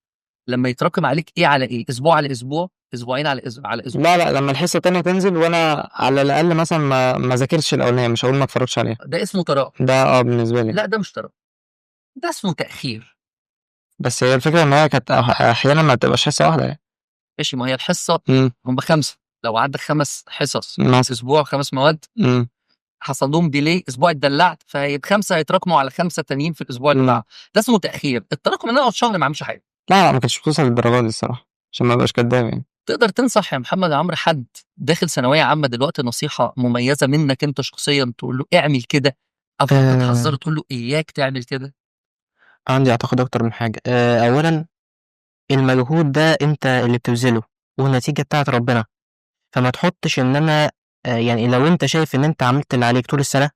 لما يتراكم عليك إيه على إيه؟ أسبوع على أسبوع، أسبوعين على أسبوع على أسبوع؟ لا لما الحصة التانية تنزل وأنا على الأقل مثلا ما ذاكرتش الأولانية، مش هقول ما اتفرجتش عليها. ده اسمه تراكم. ده بالنسبة لي. لا ده مش تراكم، ده اسمه تأخير. بس هي الفكرة إن هي كانت أحيانا ما بتبقاش حصة واحدة يعني. ماشي، ما هي الحصة هم 5، لو عندك 5 حصص أسبوع 5 مواد حصل لهم ديلي، أسبوع اتدلعت، فهي 5 هيتراكموا على 5 تانيين في الأسبوع اللي بعده. ده اسمه تأخير. التراكم إن أنا أقعد شهر ما أعملش حاجة. لا ما كانتش بتوصل للدرجة دي الصراحة، عشان ما أبقاش كداب يعني. تقدر تنصح يا محمد عمرو حد داخل ثانوية عامة دلوقتي نصيحة مميزة منك أنت شخصيا، تقول له اعمل كده، أو تحذره تقول له إياك تعمل كده؟ عندي أعتقد أكتر من حاجة. أولا المجهود ده أنت اللي بتبذله والنتيجة بتاعت ربنا، فما تحطش إن أنا يعني لو أنت شايف إن أنت عملت اللي عليك طول السنة،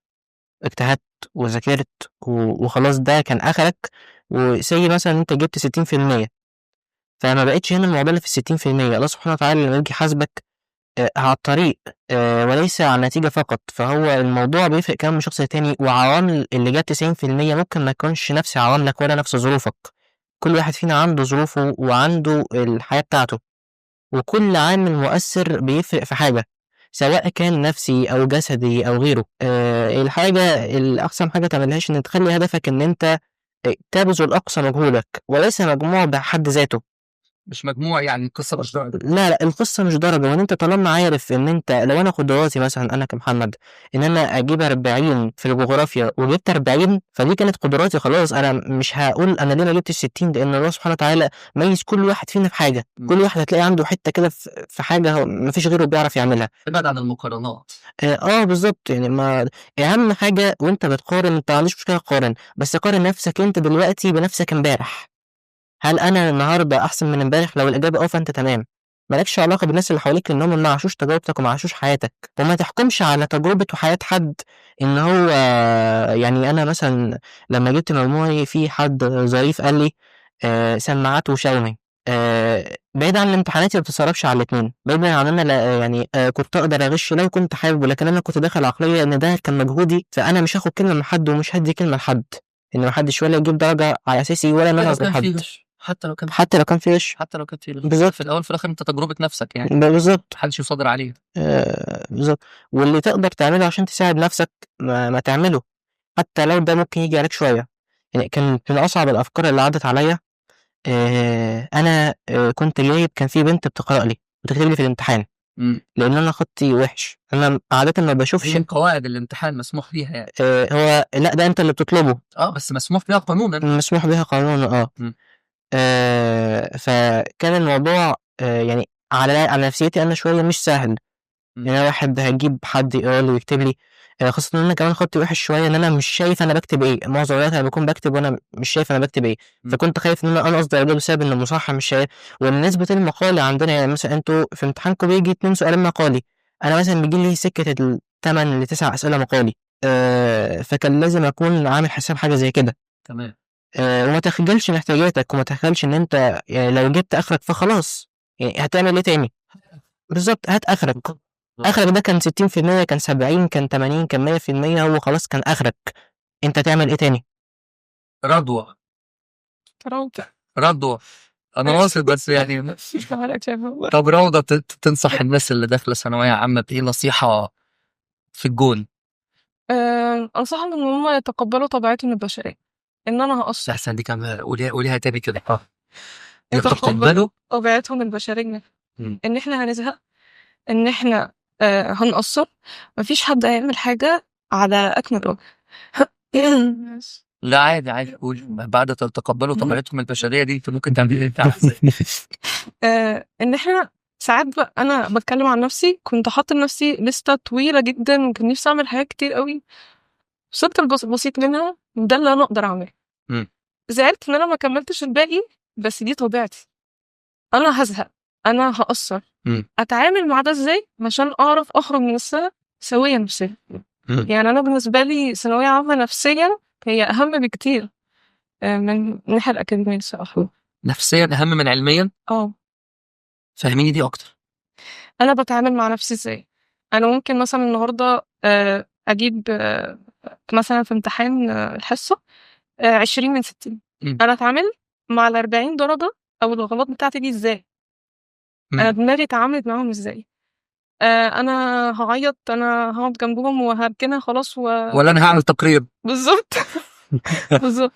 اجتهدت وذاكرت وخلاص ده كان آخرك، وسي مثلا أنت جبت 60%، فما بقتش هنا المعضلة في 60%. الله سبحانه وتعالى لما يجي يحاسبك على الطريق وليس على النتيجة فقط. فهو الموضوع بيفرق كمان من شخص لتاني، وعوامل اللي جاب 90% ممكن ما تكونش نفس عواملك ولا نفس ظروفك. كل واحد فينا عنده ظروفه وعنده الحياة بتاعته، وكل عامل مؤثر بيفرق في حاجة، سواء كان نفسي أو جسدي أو غيره. الحاجة الأحسن حاجة تعملهاش إن تخلي هدفك إن أنت تبذل أقصى مجهودك وليس مجموع بحد ذاته. مش مجموع يعني، القصة مش درجة. لا القصة مش درجة. وإن أنت طالما عارف إن أنت لو أنا قدراتي مثلا أنا كمحمد إن أنا أجيب 40 في الجغرافيا وجبت 40، فدي كانت قدراتي خلاص. أنا مش هقول أنا ليه ما جبتش 60، لأن الله سبحانه وتعالى ميز كل واحد فينا في حاجة. كل واحد هتلاقي عنده حتة كده في حاجة ما فيش غيره بيعرف يعملها. ابعد عن المقارنات. بالظبط. يعني ما أهم حاجة وأنت بتقارن، أنت ما عنديش مشكلة تقارن، بس قارن نفسك أنت دلوقتي بنفسك امبارح. هل أنا النهاردة أحسن من امبارح؟ لو الإجابة فأنت تمام. مالكش علاقة بالناس اللي حواليك لأن هم ما عاشوش تجربتك وما عاشوش حياتك، وما تحكمش على تجربة وحياة حد إن هو يعني. أنا مثلا لما جبت مجموعي في حد ظريف قال لي سماعات وشاومي، بعيد عن الامتحانات ما بتصرفش على الاثنين، بعيد عن أنا يعني كنت أقدر أغش لو كنت حابب، ولكن أنا كنت داخل عقلية إن ده كان مجهودي، فأنا مش هاخد كلمة من حد ومش هدي كلمة لحد، إن محدش ولا يجيب درجة على أساسي ولا إن أنا أظلم حد. حتى لو كان في غش، حتى لو كان في غش بالظبط. في الاول في الاخر انت تجربه نفسك يعني. بالظبط، محدش يصادر عليك. بالظبط. واللي تقدر تعمله عشان تساعد نفسك ما تعمله، حتى لو ده ممكن يجي عليك شوية. يعني كان من اصعب الافكار اللي عدت عليا، انا كنت جايب، كان في بنت بتقرا لي وتكتب لي في الامتحان، لان انا خطي وحش، انا عادة ما بشوفش. دي من قواعد الامتحان مسموح بيها يعني. هو لا، ده انت اللي بتطلبه. بس مسموح بيها قانونا. مسموح بيها قانونا. فكان الموضوع يعني على نفسيتي انا شوية مش سهل. يعني انا واحد هجيب حد يقرا لي ويكتب لي، خاصة ان انا كمان خطي وحش شوية، ان انا مش شايف انا بكتب ايه. معظم الوقت انا بكون بكتب وانا مش شايف انا بكتب ايه. فكنت خايف ان انا انقص درجات بسبب ان المصحح مش شايف. وبالنسبة للمقالة عندنا، يعني مثلا انتوا في امتحانكم بيجي 2 سؤالين مقالي، انا مثلا بيجي لي سكة 8 ل9 اسئلة مقالي. فكان لازم اكون عامل حساب حاجة زي كده. تمام. وما تخجلش من احتياجاتك، وما تخجلش ان انت يعني لو جبت اخرك فخلاص، يعني هتعمل ايه تاني؟ بالظبط، هات اخرك. اخرك ده كان 60%، كان 70، كان 80، كان 100%، هو خلاص كان اخرك. انت تعمل ايه تاني؟ رضوى. رضوى انا واصل بس يعني. طب روضة، تنصح الناس اللي داخله ثانوية عامة بايه نصيحة في الجون؟ انصحهم ان هم يتقبلوا طبيعتهم البشرية، ان انا هقصر. احسن دي كمان، قوليها تاني كده. يتقبلوا طبيعتهم البشرية، ان احنا هنزهق، ان احنا هنقصر، مفيش حد هيعمل حاجة على اكمل وجه. لا عادي عادي، قول بعد تتقبلوا طبيعتهم البشرية دي انت ممكن تعمل ايه؟ ان احنا ساعات انا بتكلم عن نفسي، كنت حاطه لنفسي لستة طويلة جدا، وكان نفسي اعمل حاجات كتير قوي، وصلت الجزء بسيط منها، ده اللي انا اقدر اعمله. زعلت ان انا ما كملتش الباقي، بس دي طبيعتي، انا هزهق، انا هقصر. اتعامل مع ده ازاي عشان اعرف اخرج من السنة سويه نفسيا. يعني انا بالنسبة لي ثانوية عامة نفسيا هي اهم بكتير من الناحية الاكاديمية الصراحة. نفسيا اهم من علميا؟ فاهميني دي اكتر. انا بتعامل مع نفسي ازاي؟ انا ممكن مثلا النهارده اجيب مثلا في امتحان الحصة 20 من 60. انا اتعامل مع ال 40 درجه او الغلط بتاعتي دي ازاي؟ انا دماغي اتعاملت معاهم ازاي؟ انا هعيط، انا هقعد جنبهم وهركنها خلاص ولا انا هعمل تقرير. بالظبط. بالظبط.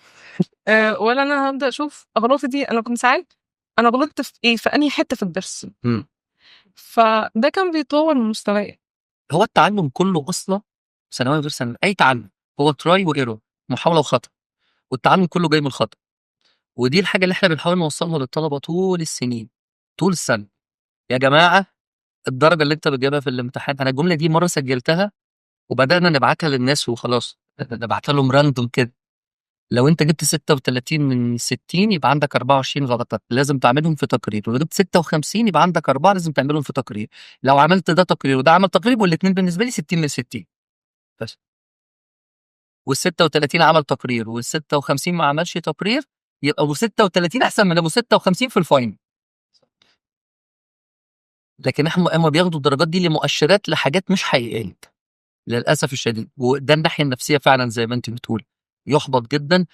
ولا انا هبدا اشوف اغلاطي دي، انا كنت ساعات انا غلطت في ايه، في انهي حتة في الدرس. فده كان بيطور من مستواي. هو التعلم كله اصلا ثانوية غير ثانوية، اي تعلم هو try و error، محاولة وخطا، والتعلم كله جاي من الخطا. ودي الحاجة اللي احنا بنحاول نوصلها للطلبة طول السنين، طول السنة. يا جماعة الدرجة اللي انت بتجيبها في الامتحان، انا الجملة دي مرة سجلتها وبدانا نبعتها للناس وخلاص، نبعتها لهم random كده. لو انت جبت 36 من 60 يبقى عندك 24 غلطات لازم تعملهم في تقرير، ولو جبت 56 يبقى عندك 4 لازم تعملهم في تقرير. لو عملت ده تقرير وده عمل تقرير، والاثنين بالنسبة لي 60 من 60 بس. وال 36 عمل تقرير وال 56 ما عملش تقرير، يبقى ابو 36 احسن من ابو 56 في ال final. لكن احنا هم بياخدوا الدرجات دي لمؤشرات لحاجات مش حقيقية للاسف الشديد. وده الناحية النفسية فعلا زي ما انت بتقول، يحبط جدا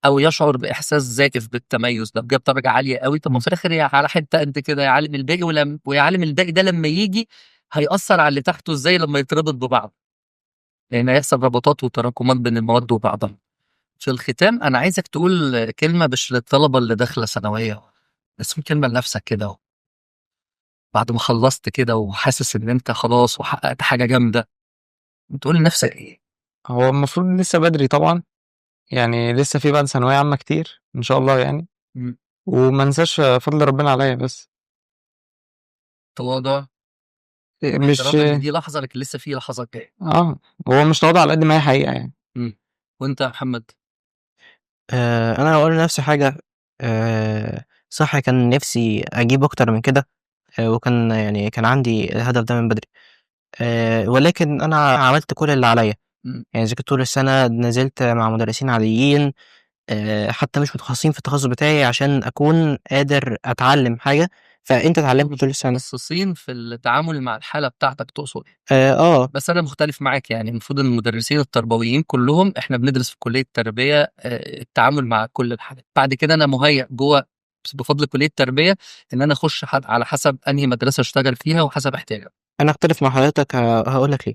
او يشعر باحساس زائف بالتميز. لو جاب درجه عالية قوي، طب ما في الاخر على حتة قد كده يا عالم الباقي، ويا عالم الباقي ده لما يجي هيأثر على اللي تحته ازاي لما يتربط ببعض، لان هيحصل ربطات وتراكمات بين المواد وبعضها. في الختام انا عايزك تقول كلمة مش للطلبة اللي داخله ثانوية، بس كلمة لنفسك كده بعد ما خلصت كده وحاسس ان انت خلاص وحققت حاجة جامدة، بتقول لنفسك ايه؟ هو المفروض لسه بدري طبعا، يعني لسه في بعد ثانوية عامة كتير ان شاء الله يعني. وما انساش فضل ربنا عليا. بس تواضع مش دي لحظة، لكن لسه في لحظات جاية. هو مش تواضع على قد ما هي حقيقة يعني. وانت يا محمد؟ انا هقول لنفسي حاجة. صح، كان نفسي اجيب اكتر من كده، وكان يعني كان عندي الهدف ده من بدري، ولكن انا عملت كل اللي عليا. يعني ذاكرت طول السنة، نزلت مع مدرسين عاديين، حتى مش متخصصين في التخصص بتاعي، عشان أكون قادر أتعلم حاجة. فأنت اتعلمت طول السنة. متخصصين في التعامل مع الحالة بتاعتك تقصد؟ آه. بس أنا مختلف معاك، يعني المفروض إن المدرسين التربويين كلهم، إحنا بندرس في كلية التربية التعامل مع كل الحالات. بعد كده أنا مهيأ جوه بفضل كلية التربية إن أنا أخش على حسب أنهي مدرسة أشتغل فيها وحسب احتياجها. أنا أختلف مع حضرتك، هقول لك ليه.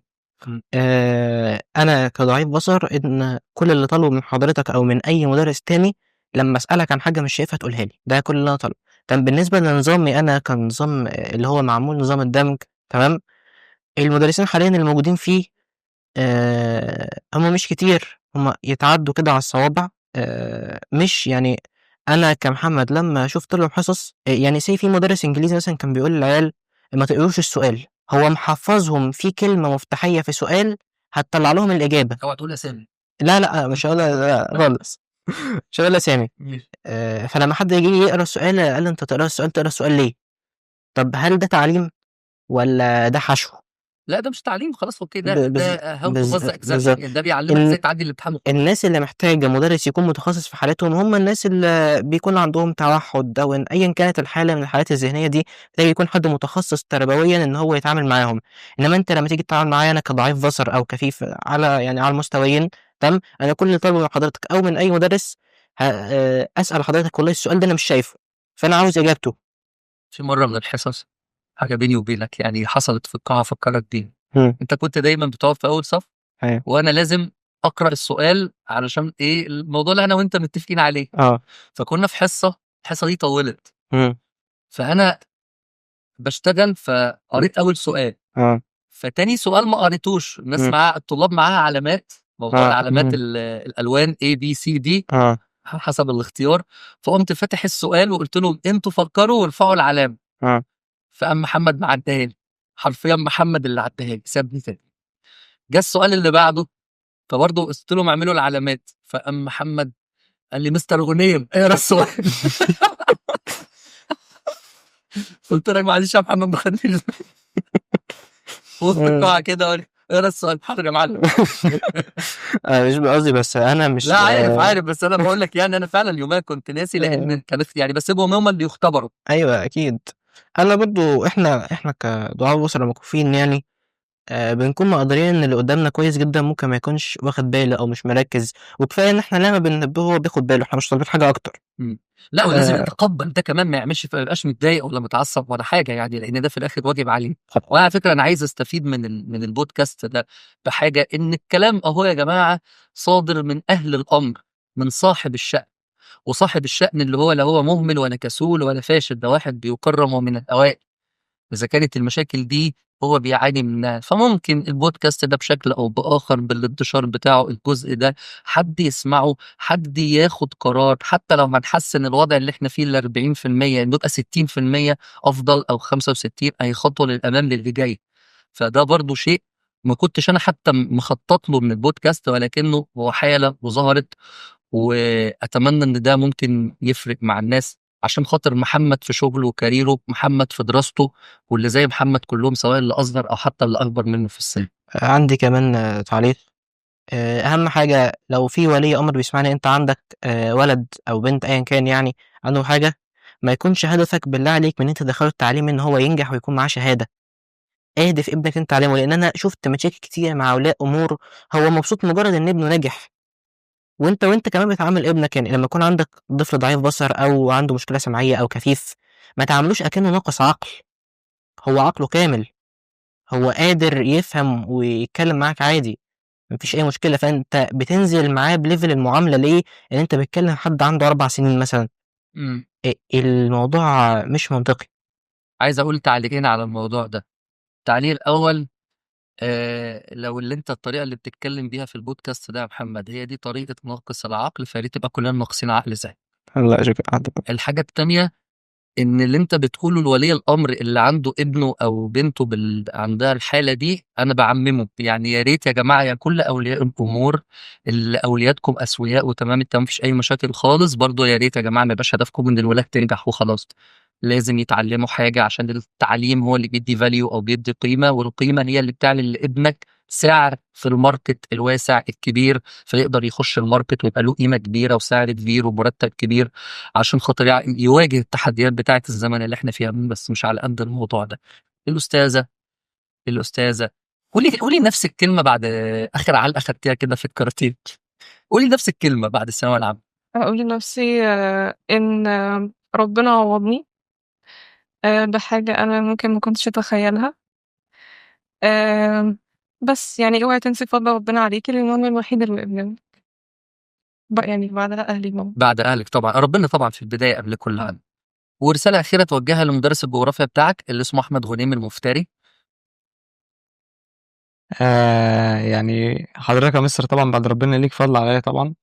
أنا كضعيف بصر، إن كل اللي طلبه من حضرتك أو من أي مدرس تاني لما أسألك عن حاجة مش شايفها تقولها لي، ده كل اللي أنا طالبه. طب بالنسبة لنظامي أنا كنظام اللي هو معمول نظام الدمج، تمام؟ المدرسين حاليا اللي موجودين فيه هم مش كتير، هم يتعدوا كده على الصوابع. مش يعني انا كمحمد لما شفت لهم حصص، يعني say في مدرس انجليزي مثلا كان بيقول للعيال ما تقروش السؤال، هو محفظهم في كلمة مفتاحيه في سؤال هتطلع لهم الاجابة. اوعى تقول اسامي. لا لا، مش هقول، لا خالص، مش هقول اسامي. فلما حد يجي يقرا السؤال قال له انت تقرا السؤال، تقرا السؤال ليه؟ طب هل ده تعليم ولا ده حشو؟ لا ده مش تعليم خلاص، okay، ده ده how to pass exam، ده بيعلمك ازاي تعدي الامتحان. الناس اللي محتاجه مدرس يكون متخصص في حالتهم هم الناس اللي بيكون عندهم توحد او ايا كانت الحالة من الحالات الذهنية دي، محتاج يكون حد متخصص تربويا ان هو يتعامل معاهم. انما انت لما تيجي تتعامل معايا انا كضعيف بصر او كفيف على يعني على المستويين، تمام؟ انا كل اللي طالبه من حضرتك او من اي مدرس اسال حضرتك والله السؤال ده انا مش شايفه، فانا عاوز اجابته. في مرة من الحصص، حاجة بيني وبينك يعني حصلت في القاعة فكرك بيها. انت كنت دايما بتقعد في اول صف، وانا لازم اقرا السؤال علشان ايه الموضوع اللي انا وانت متفقين عليه. فكنا في حصة، الحصة دي طولت، فانا بشتغل فقريت اول سؤال، فتاني سؤال ما قريتوش. الناس مع الطلاب معاها علامات، موضوع العلامات، الالوان A B C D حسب الاختيار. فقمت فاتح السؤال وقلت لهم انتوا فكروا وارفعوا العلامة. فقام محمد معديها لي، حرفيا محمد اللي عداها لي، سابني تاني. جه السؤال اللي بعده، فبرضه قلت لهم اعملوا العلامات، فقام محمد قال لي مستر غنيم اقرا السؤال. قلت لك معلش يا محمد ما خدنيش في وسط القاعة كده، قال لي اقرا السؤال. حاضر يا معلم. انا مش قصدي، بس انا مش لا عارف عارف، بس انا بقول لك يعني انا فعلا يومها كنت ناسي، لان كانت يعني بسيبهم هم اللي يختبروا. ايوه اكيد. انا برضو احنا كضعاف بصر مكفوفين يعني، بنكون مقدرين ان اللي قدامنا كويس جدا ممكن ما يكونش واخد باله او مش مركز، وكفاية ان احنا لما بننبهه هو بياخد باله، احنا مش طالبين حاجة اكتر. لا ولازم يتقبل ده كمان، ما يعملش، ما يبقاش متضايق ولا متعصب ولا حاجة يعني، لان ده في الاخر واجب عليه. وعلى فكرة انا عايز استفيد من البودكاست ده بحاجة، ان الكلام اهو يا جماعة صادر من اهل الامر، من صاحب الشأن، وصاحب الشأن اللي هو لا هو مهمل ولا كسول ولا فاشل، ده واحد بيكرم ومن الاوائل. اذا كانت المشاكل دي هو بيعاني منها، فممكن البودكاست ده بشكل او باخر بالانتشار بتاعه الجزء ده حد يسمعه، حد ياخد قرار، حتى لو هنحسن الوضع اللي احنا فيه ال 40% نبقى 60% افضل او 65، اي خطوة للامام للي جاي. فده برضو شيء ما كنتش انا حتى مخطط له من البودكاست، ولكنه هو حاله وظهرت، واتمنى ان ده ممكن يفرق مع الناس، عشان خاطر محمد في شغله و career ه، محمد في دراسته، واللي زي محمد كلهم سواء اللي اصغر او حتى اللي اكبر منه في السن. عندي كمان تعليق. اهم حاجة لو في ولي امر بيسمعني، انت عندك ولد او بنت ايا كان يعني عنده حاجة، ما يكونش هدفك بالله عليك من انت تدخله التعليم ان هو ينجح ويكون معاه شهادة. اهدف ابنك انت تعلمه، لان انا شفت مشاكل كتير مع اولياء امور هو مبسوط مجرد ان ابنه نجح، وانت كمان بتعامل ابنك، يعني لما يكون عندك طفل ضعيف بصر او عنده مشكلة سمعية او كفيف، ما تعاملوش اكنه ناقص عقل، هو عقله كامل، هو قادر يفهم ويتكلم معاك عادي، مفيش اي مشكلة. فانت بتنزل معاه ب level المعاملة ليه؟ ان انت بتكلم حد عنده 4 سنين مثلا. الموضوع مش منطقي. عايز اقول تعليقين على الموضوع ده. التعليق الاول، لو اللي انت الطريقة اللي بتتكلم بيها في البودكاست ده يا محمد هي دي طريقه ناقص العقل، فيا ريت تبقى كلنا ناقصين عقل زي. لا شكرا. الحاجة التانية، ان اللي انت بتقوله لولي الامر اللي عنده ابنه او بنته عندها الحالة دي، انا بعممه يعني، يا ريت يا جماعة يا كل اولياء الامور اللي اوليادكم اسوياء وتمام التمام مفيش اي مشاكل خالص، برضه يا ريت يا جماعة ما يبقاش هدفكم ان الولاد تنجح وخلاص، لازم يتعلموا حاجة، عشان التعليم هو اللي بيدي value او بيدي قيمة، والقيمة هي اللي بتعلن لابنك سعر في ال market الواسع الكبير، فيقدر يخش ال market ويبقى له قيمة كبيرة وسعر كبير ومرتب كبير، عشان خاطر يواجه التحديات بتاعه الزمن اللي احنا فيها. بس مش على قد الموضوع ده. الاستاذة قولي نفس الكلمة بعد اخر علقه خدتيها كده في الكاراتيه، قولي نفس الكلمة بعد الثانوية العامة. اقول لنفسي ان ربنا عوضني بحاجة انا ممكن ما كنتش اتخيلها، بس يعني اوعي تنسي فضل ربنا عليكي، لان هو الوحيد اللي وقف جنبك يعني بعدها اهلي ماما. بعد اهلك طبعا، ربنا طبعا في البداية قبل كل حاجة. ورسالة اخيرة توجهها لمدرس الجغرافيا بتاعك اللي اسمه احمد غنيم المفتري، يعني حضرتك يا مستر طبعا بعد ربنا ليك فضل عليا طبعا،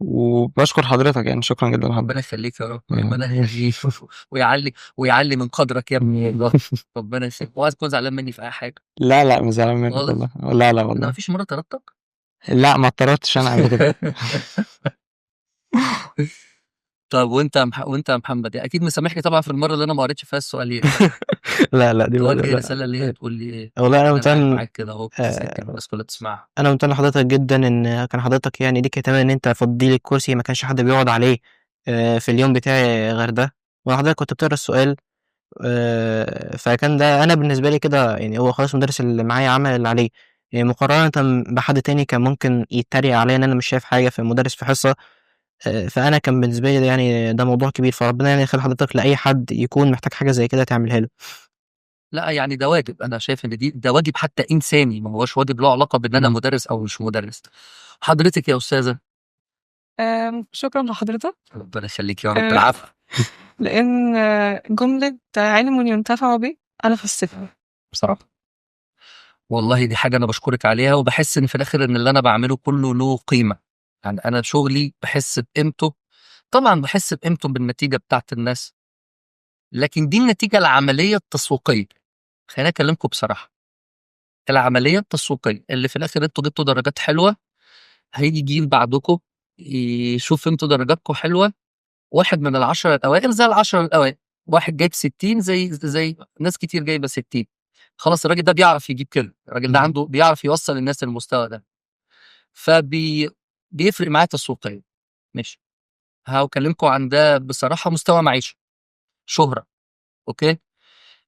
وبشكر حضرتك يعني، شكرا جدا لحضرتك. ربنا يخليك يا رب، ربنا يخليك ويعلي من قدرك يا ابني، ربنا يخليك. اوعى تكون زعلان مني في اي حاجة. لا لا مش زعلان منك والله، لا لا والله. ما فيش مرة طردتك؟ لا ما اطردتش انا قبل كده. طب وانت يا محمد اكيد مسامحني طبعا في المرة اللي انا ما قريتش فيها السؤالين. لا لا دي توجه رسالة ليه تقول لي ايه؟ والله انا ممتن معاك كده اهو، الناس كلها تسمعها. انا ممتن لحضرتك جدا ان كان حضرتك يعني ليك اهتمام ان انت فضي لي الكرسي، ما كانش حد بيقعد عليه في اليوم بتاعي غير ده، وحضرتك كنت بتقرا السؤال، فكان ده انا بالنسبة لي كده يعني هو خلاص المدرس اللي معايا عمل اللي عليه، يعني مقارنة بحد تاني كان ممكن يتريق عليا ان انا مش شايف حاجة في المدرس في حصة. فانا كان بالنسبة لي يعني ده موضوع كبير، فربنا يعني يخلي حضرتك لاي حد يكون محتاج حاجة زي كده تعملها له. لا يعني ده واجب، انا شايف ان ده واجب حتى انساني، ما هوش واجب له علاقة بان انا مدرس او مش مدرس. حضرتك يا استاذه. شكرا لحضرتك. ربنا يخليك يا رب. العفو. لان جملة علم ينتفع به انا فسرتها بصراحة. والله دي حاجة انا بشكرك عليها، وبحس ان في الاخر ان اللي انا بعمله كله له قيمة. يعني أنا شغلي بحس بقيمته، طبعا بحس بقيمته بالنتيجة بتاعت الناس، لكن دي النتيجة العملية التسويقية. خليني أكلمكم بصراحة، العملية التسويقية اللي في الآخر أنتوا جبتوا درجات حلوة، هيجي جيل بعدكم يشوف أنتوا درجاتكم حلوة، واحد من 10 الأوائل زي 10 الأوائل، واحد جايب 60 زي ناس كتير جايبة 60، خلاص الراجل ده بيعرف يجيب كده، الراجل ده عنده بيعرف يوصل الناس للمستوى ده، بيفرق معايا تسويقيا. ماشي، هكلمكم عن ده بصراحة، مستوى معيشة، شهره، okay.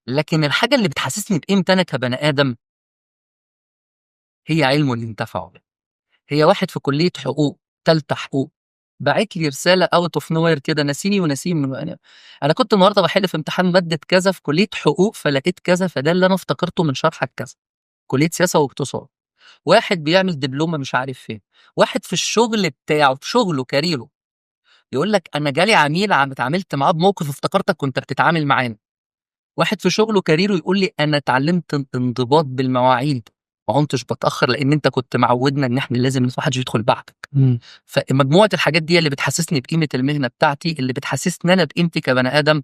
لكن الحاجة اللي بتحسسني بقيمتي انا كبني ادم هي علم ينتفع به. هي واحد في كليه حقوق، ثالثة حقوق، باعت لي رسالة out of nowhere كده، ناسيني وناسين انا كنت النهارده بحل في امتحان مادة كذا في كليه حقوق فلقيت كذا، فده اللي انا افتكرته من شرحك كذا. كليه سياسة واقتصاد، واحد بيعمل دبلومه مش عارف فين، واحد في الشغل بتاعه، في شغله career ه، يقول لك انا جالي عميل عم اتعاملت معاه بموقف افتكرتك كنت بتتعامل معانا. واحد في شغله career ه يقول لي انا اتعلمت انضباط بالمواعيد، ما كنتش بتاخر لان انت كنت معودنا ان احنا لازم ما حدش يدخل بعدك. فمجموعه الحاجات دي اللي بتحسسني بقيمة المهنة بتاعتي، اللي بتحسسني انا بقيمتي كبني ادم،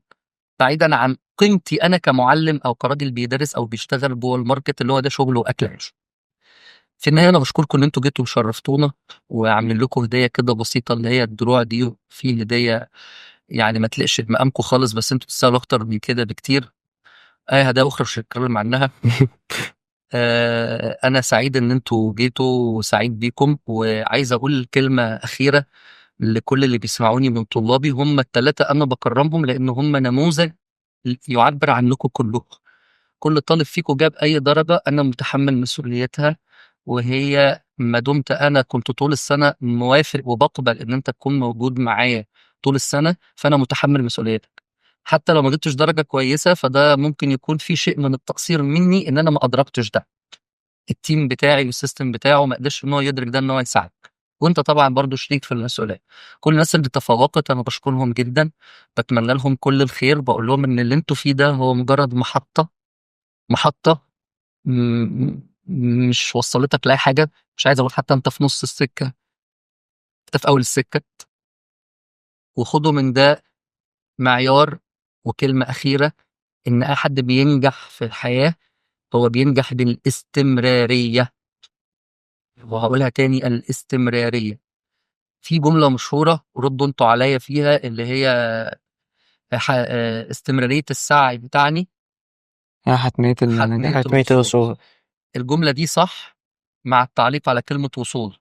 بعيدا عن قيمتي انا كمعلم او كراجل بيدرس او بيشتغل جوه ال market اللي هو ده شغله واكل عيشه. في النهاية انا بشكركم ان انتوا جيتوا وشرفتونا، وعاملين لكم هديه كده بسيطة اللي هي الدروع دي، في هديه يعني ما تلقش بمقامكم خالص، بس انتوا تستاهلوا اكتر من كده بكتير. اي هدايا اخرى مش هتكلم عنها. انا سعيد ان انتوا جيتوا وسعيد بيكم، وعايز اقول كلمة اخيرة لكل اللي بيسمعوني من طلابي، هم الثلاثة انا بكرمهم لان هم نموذج يعبر عنكم كلكم. كل طالب فيكم جاب اي درجه انا متحمل مسؤوليتها، وهي ما دمت انا كنت طول السنة موافق وبقبل ان انت تكون موجود معايا طول السنة، فانا متحمل مسؤوليتك. حتى لو ما جبتش درجه كويسة فده ممكن يكون في شيء من التقصير مني ان انا ما ادركتش ده. ال team بتاعي وال system بتاعه ما قدرش ان هو يدرك ده، ان هو يساعدك، وانت طبعا برضو شريك في المسؤولية. كل الناس اللي تفوقت انا بشكرهم جدا، بتمنى لهم كل الخير، بقول لهم ان اللي انتوا فيه ده هو مجرد محطة مش وصلتك لاي حاجة. مش عايز اقول حتى انت في نص السكة، انت في اول السكة. وخدوا من ده معيار. وكلمه اخيرة، ان اي حد بينجح في الحياة هو بينجح بالاستمراريه، وهقولها تاني، الاستمرارية. في جملة مشهورة ردوا انتوا عليا فيها، اللي هي استمرارية السعي بتعني حتمية حتمية الوصول. الجملة دي صح مع التعليق على كلمة وصول.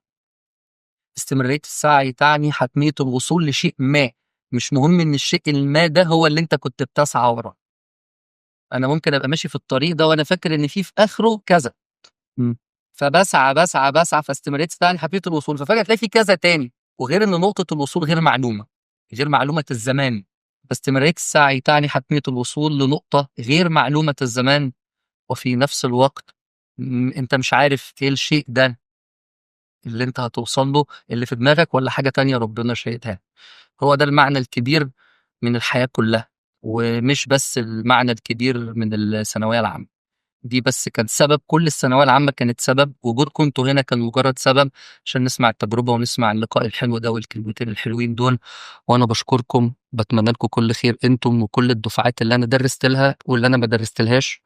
استمرارية السعي تعني حتمية الوصول لشيء ما، مش مهم ان الشيء الما ده هو اللي انت كنت بتسعى وراه. انا ممكن ابقى ماشي في الطريق ده وانا فاكر ان في اخره كذا، فبسعى بسعى بسعى، فاستمرارية السعي حتمية الوصول، ففجأة تلاقي في كذا تاني. وغير ان نقطة الوصول غير معلومة، غير معلومة الزمان. فاستمرارية السعي تعني حتمية الوصول لنقطة غير معلومة الزمان، وفي نفس الوقت انت مش عارف ايه الشيء ده اللي انت هتوصل له، اللي في دماغك ولا حاجة تانية ربنا شايدها. هو ده المعنى الكبير من الحياة كلها، ومش بس المعنى الكبير من الثانوية العامة. دي بس كان سبب، كل الثانوية العامة كانت سبب، وجودكم انتوا هنا كان مجرد سبب عشان نسمع التجربة ونسمع اللقاء الحلو ده والكلمتين الحلوين دول. وانا بشكركم، بتمنى لكم كل خير انتم وكل الدفعات اللي انا درست لها واللي انا ما درستلهاش،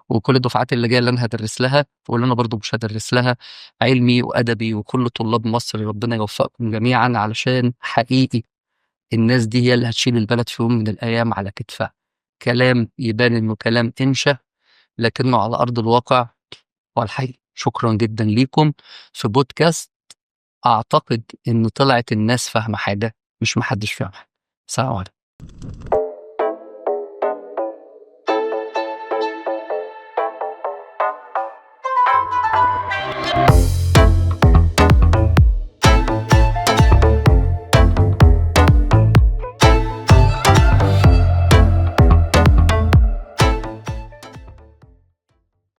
وكل الدفعات اللي جاية اللي انا هدرس لها واللي انا برضو مش هدرس لها، علمي وادبي وكل طلاب مصر، ربنا يوفقكم جميعا، علشان حقيقي الناس دي هي اللي هتشيل البلد في يوم من الايام على كتفها. كلام يبان انه كلام انشا، لكنه على ارض الواقع هو الحقيقي. شكرا جدا ليكم في بودكاست اعتقد ان طلعت الناس فاهمه حاجة مش محدش فاهم حاجة. سلام عليكم.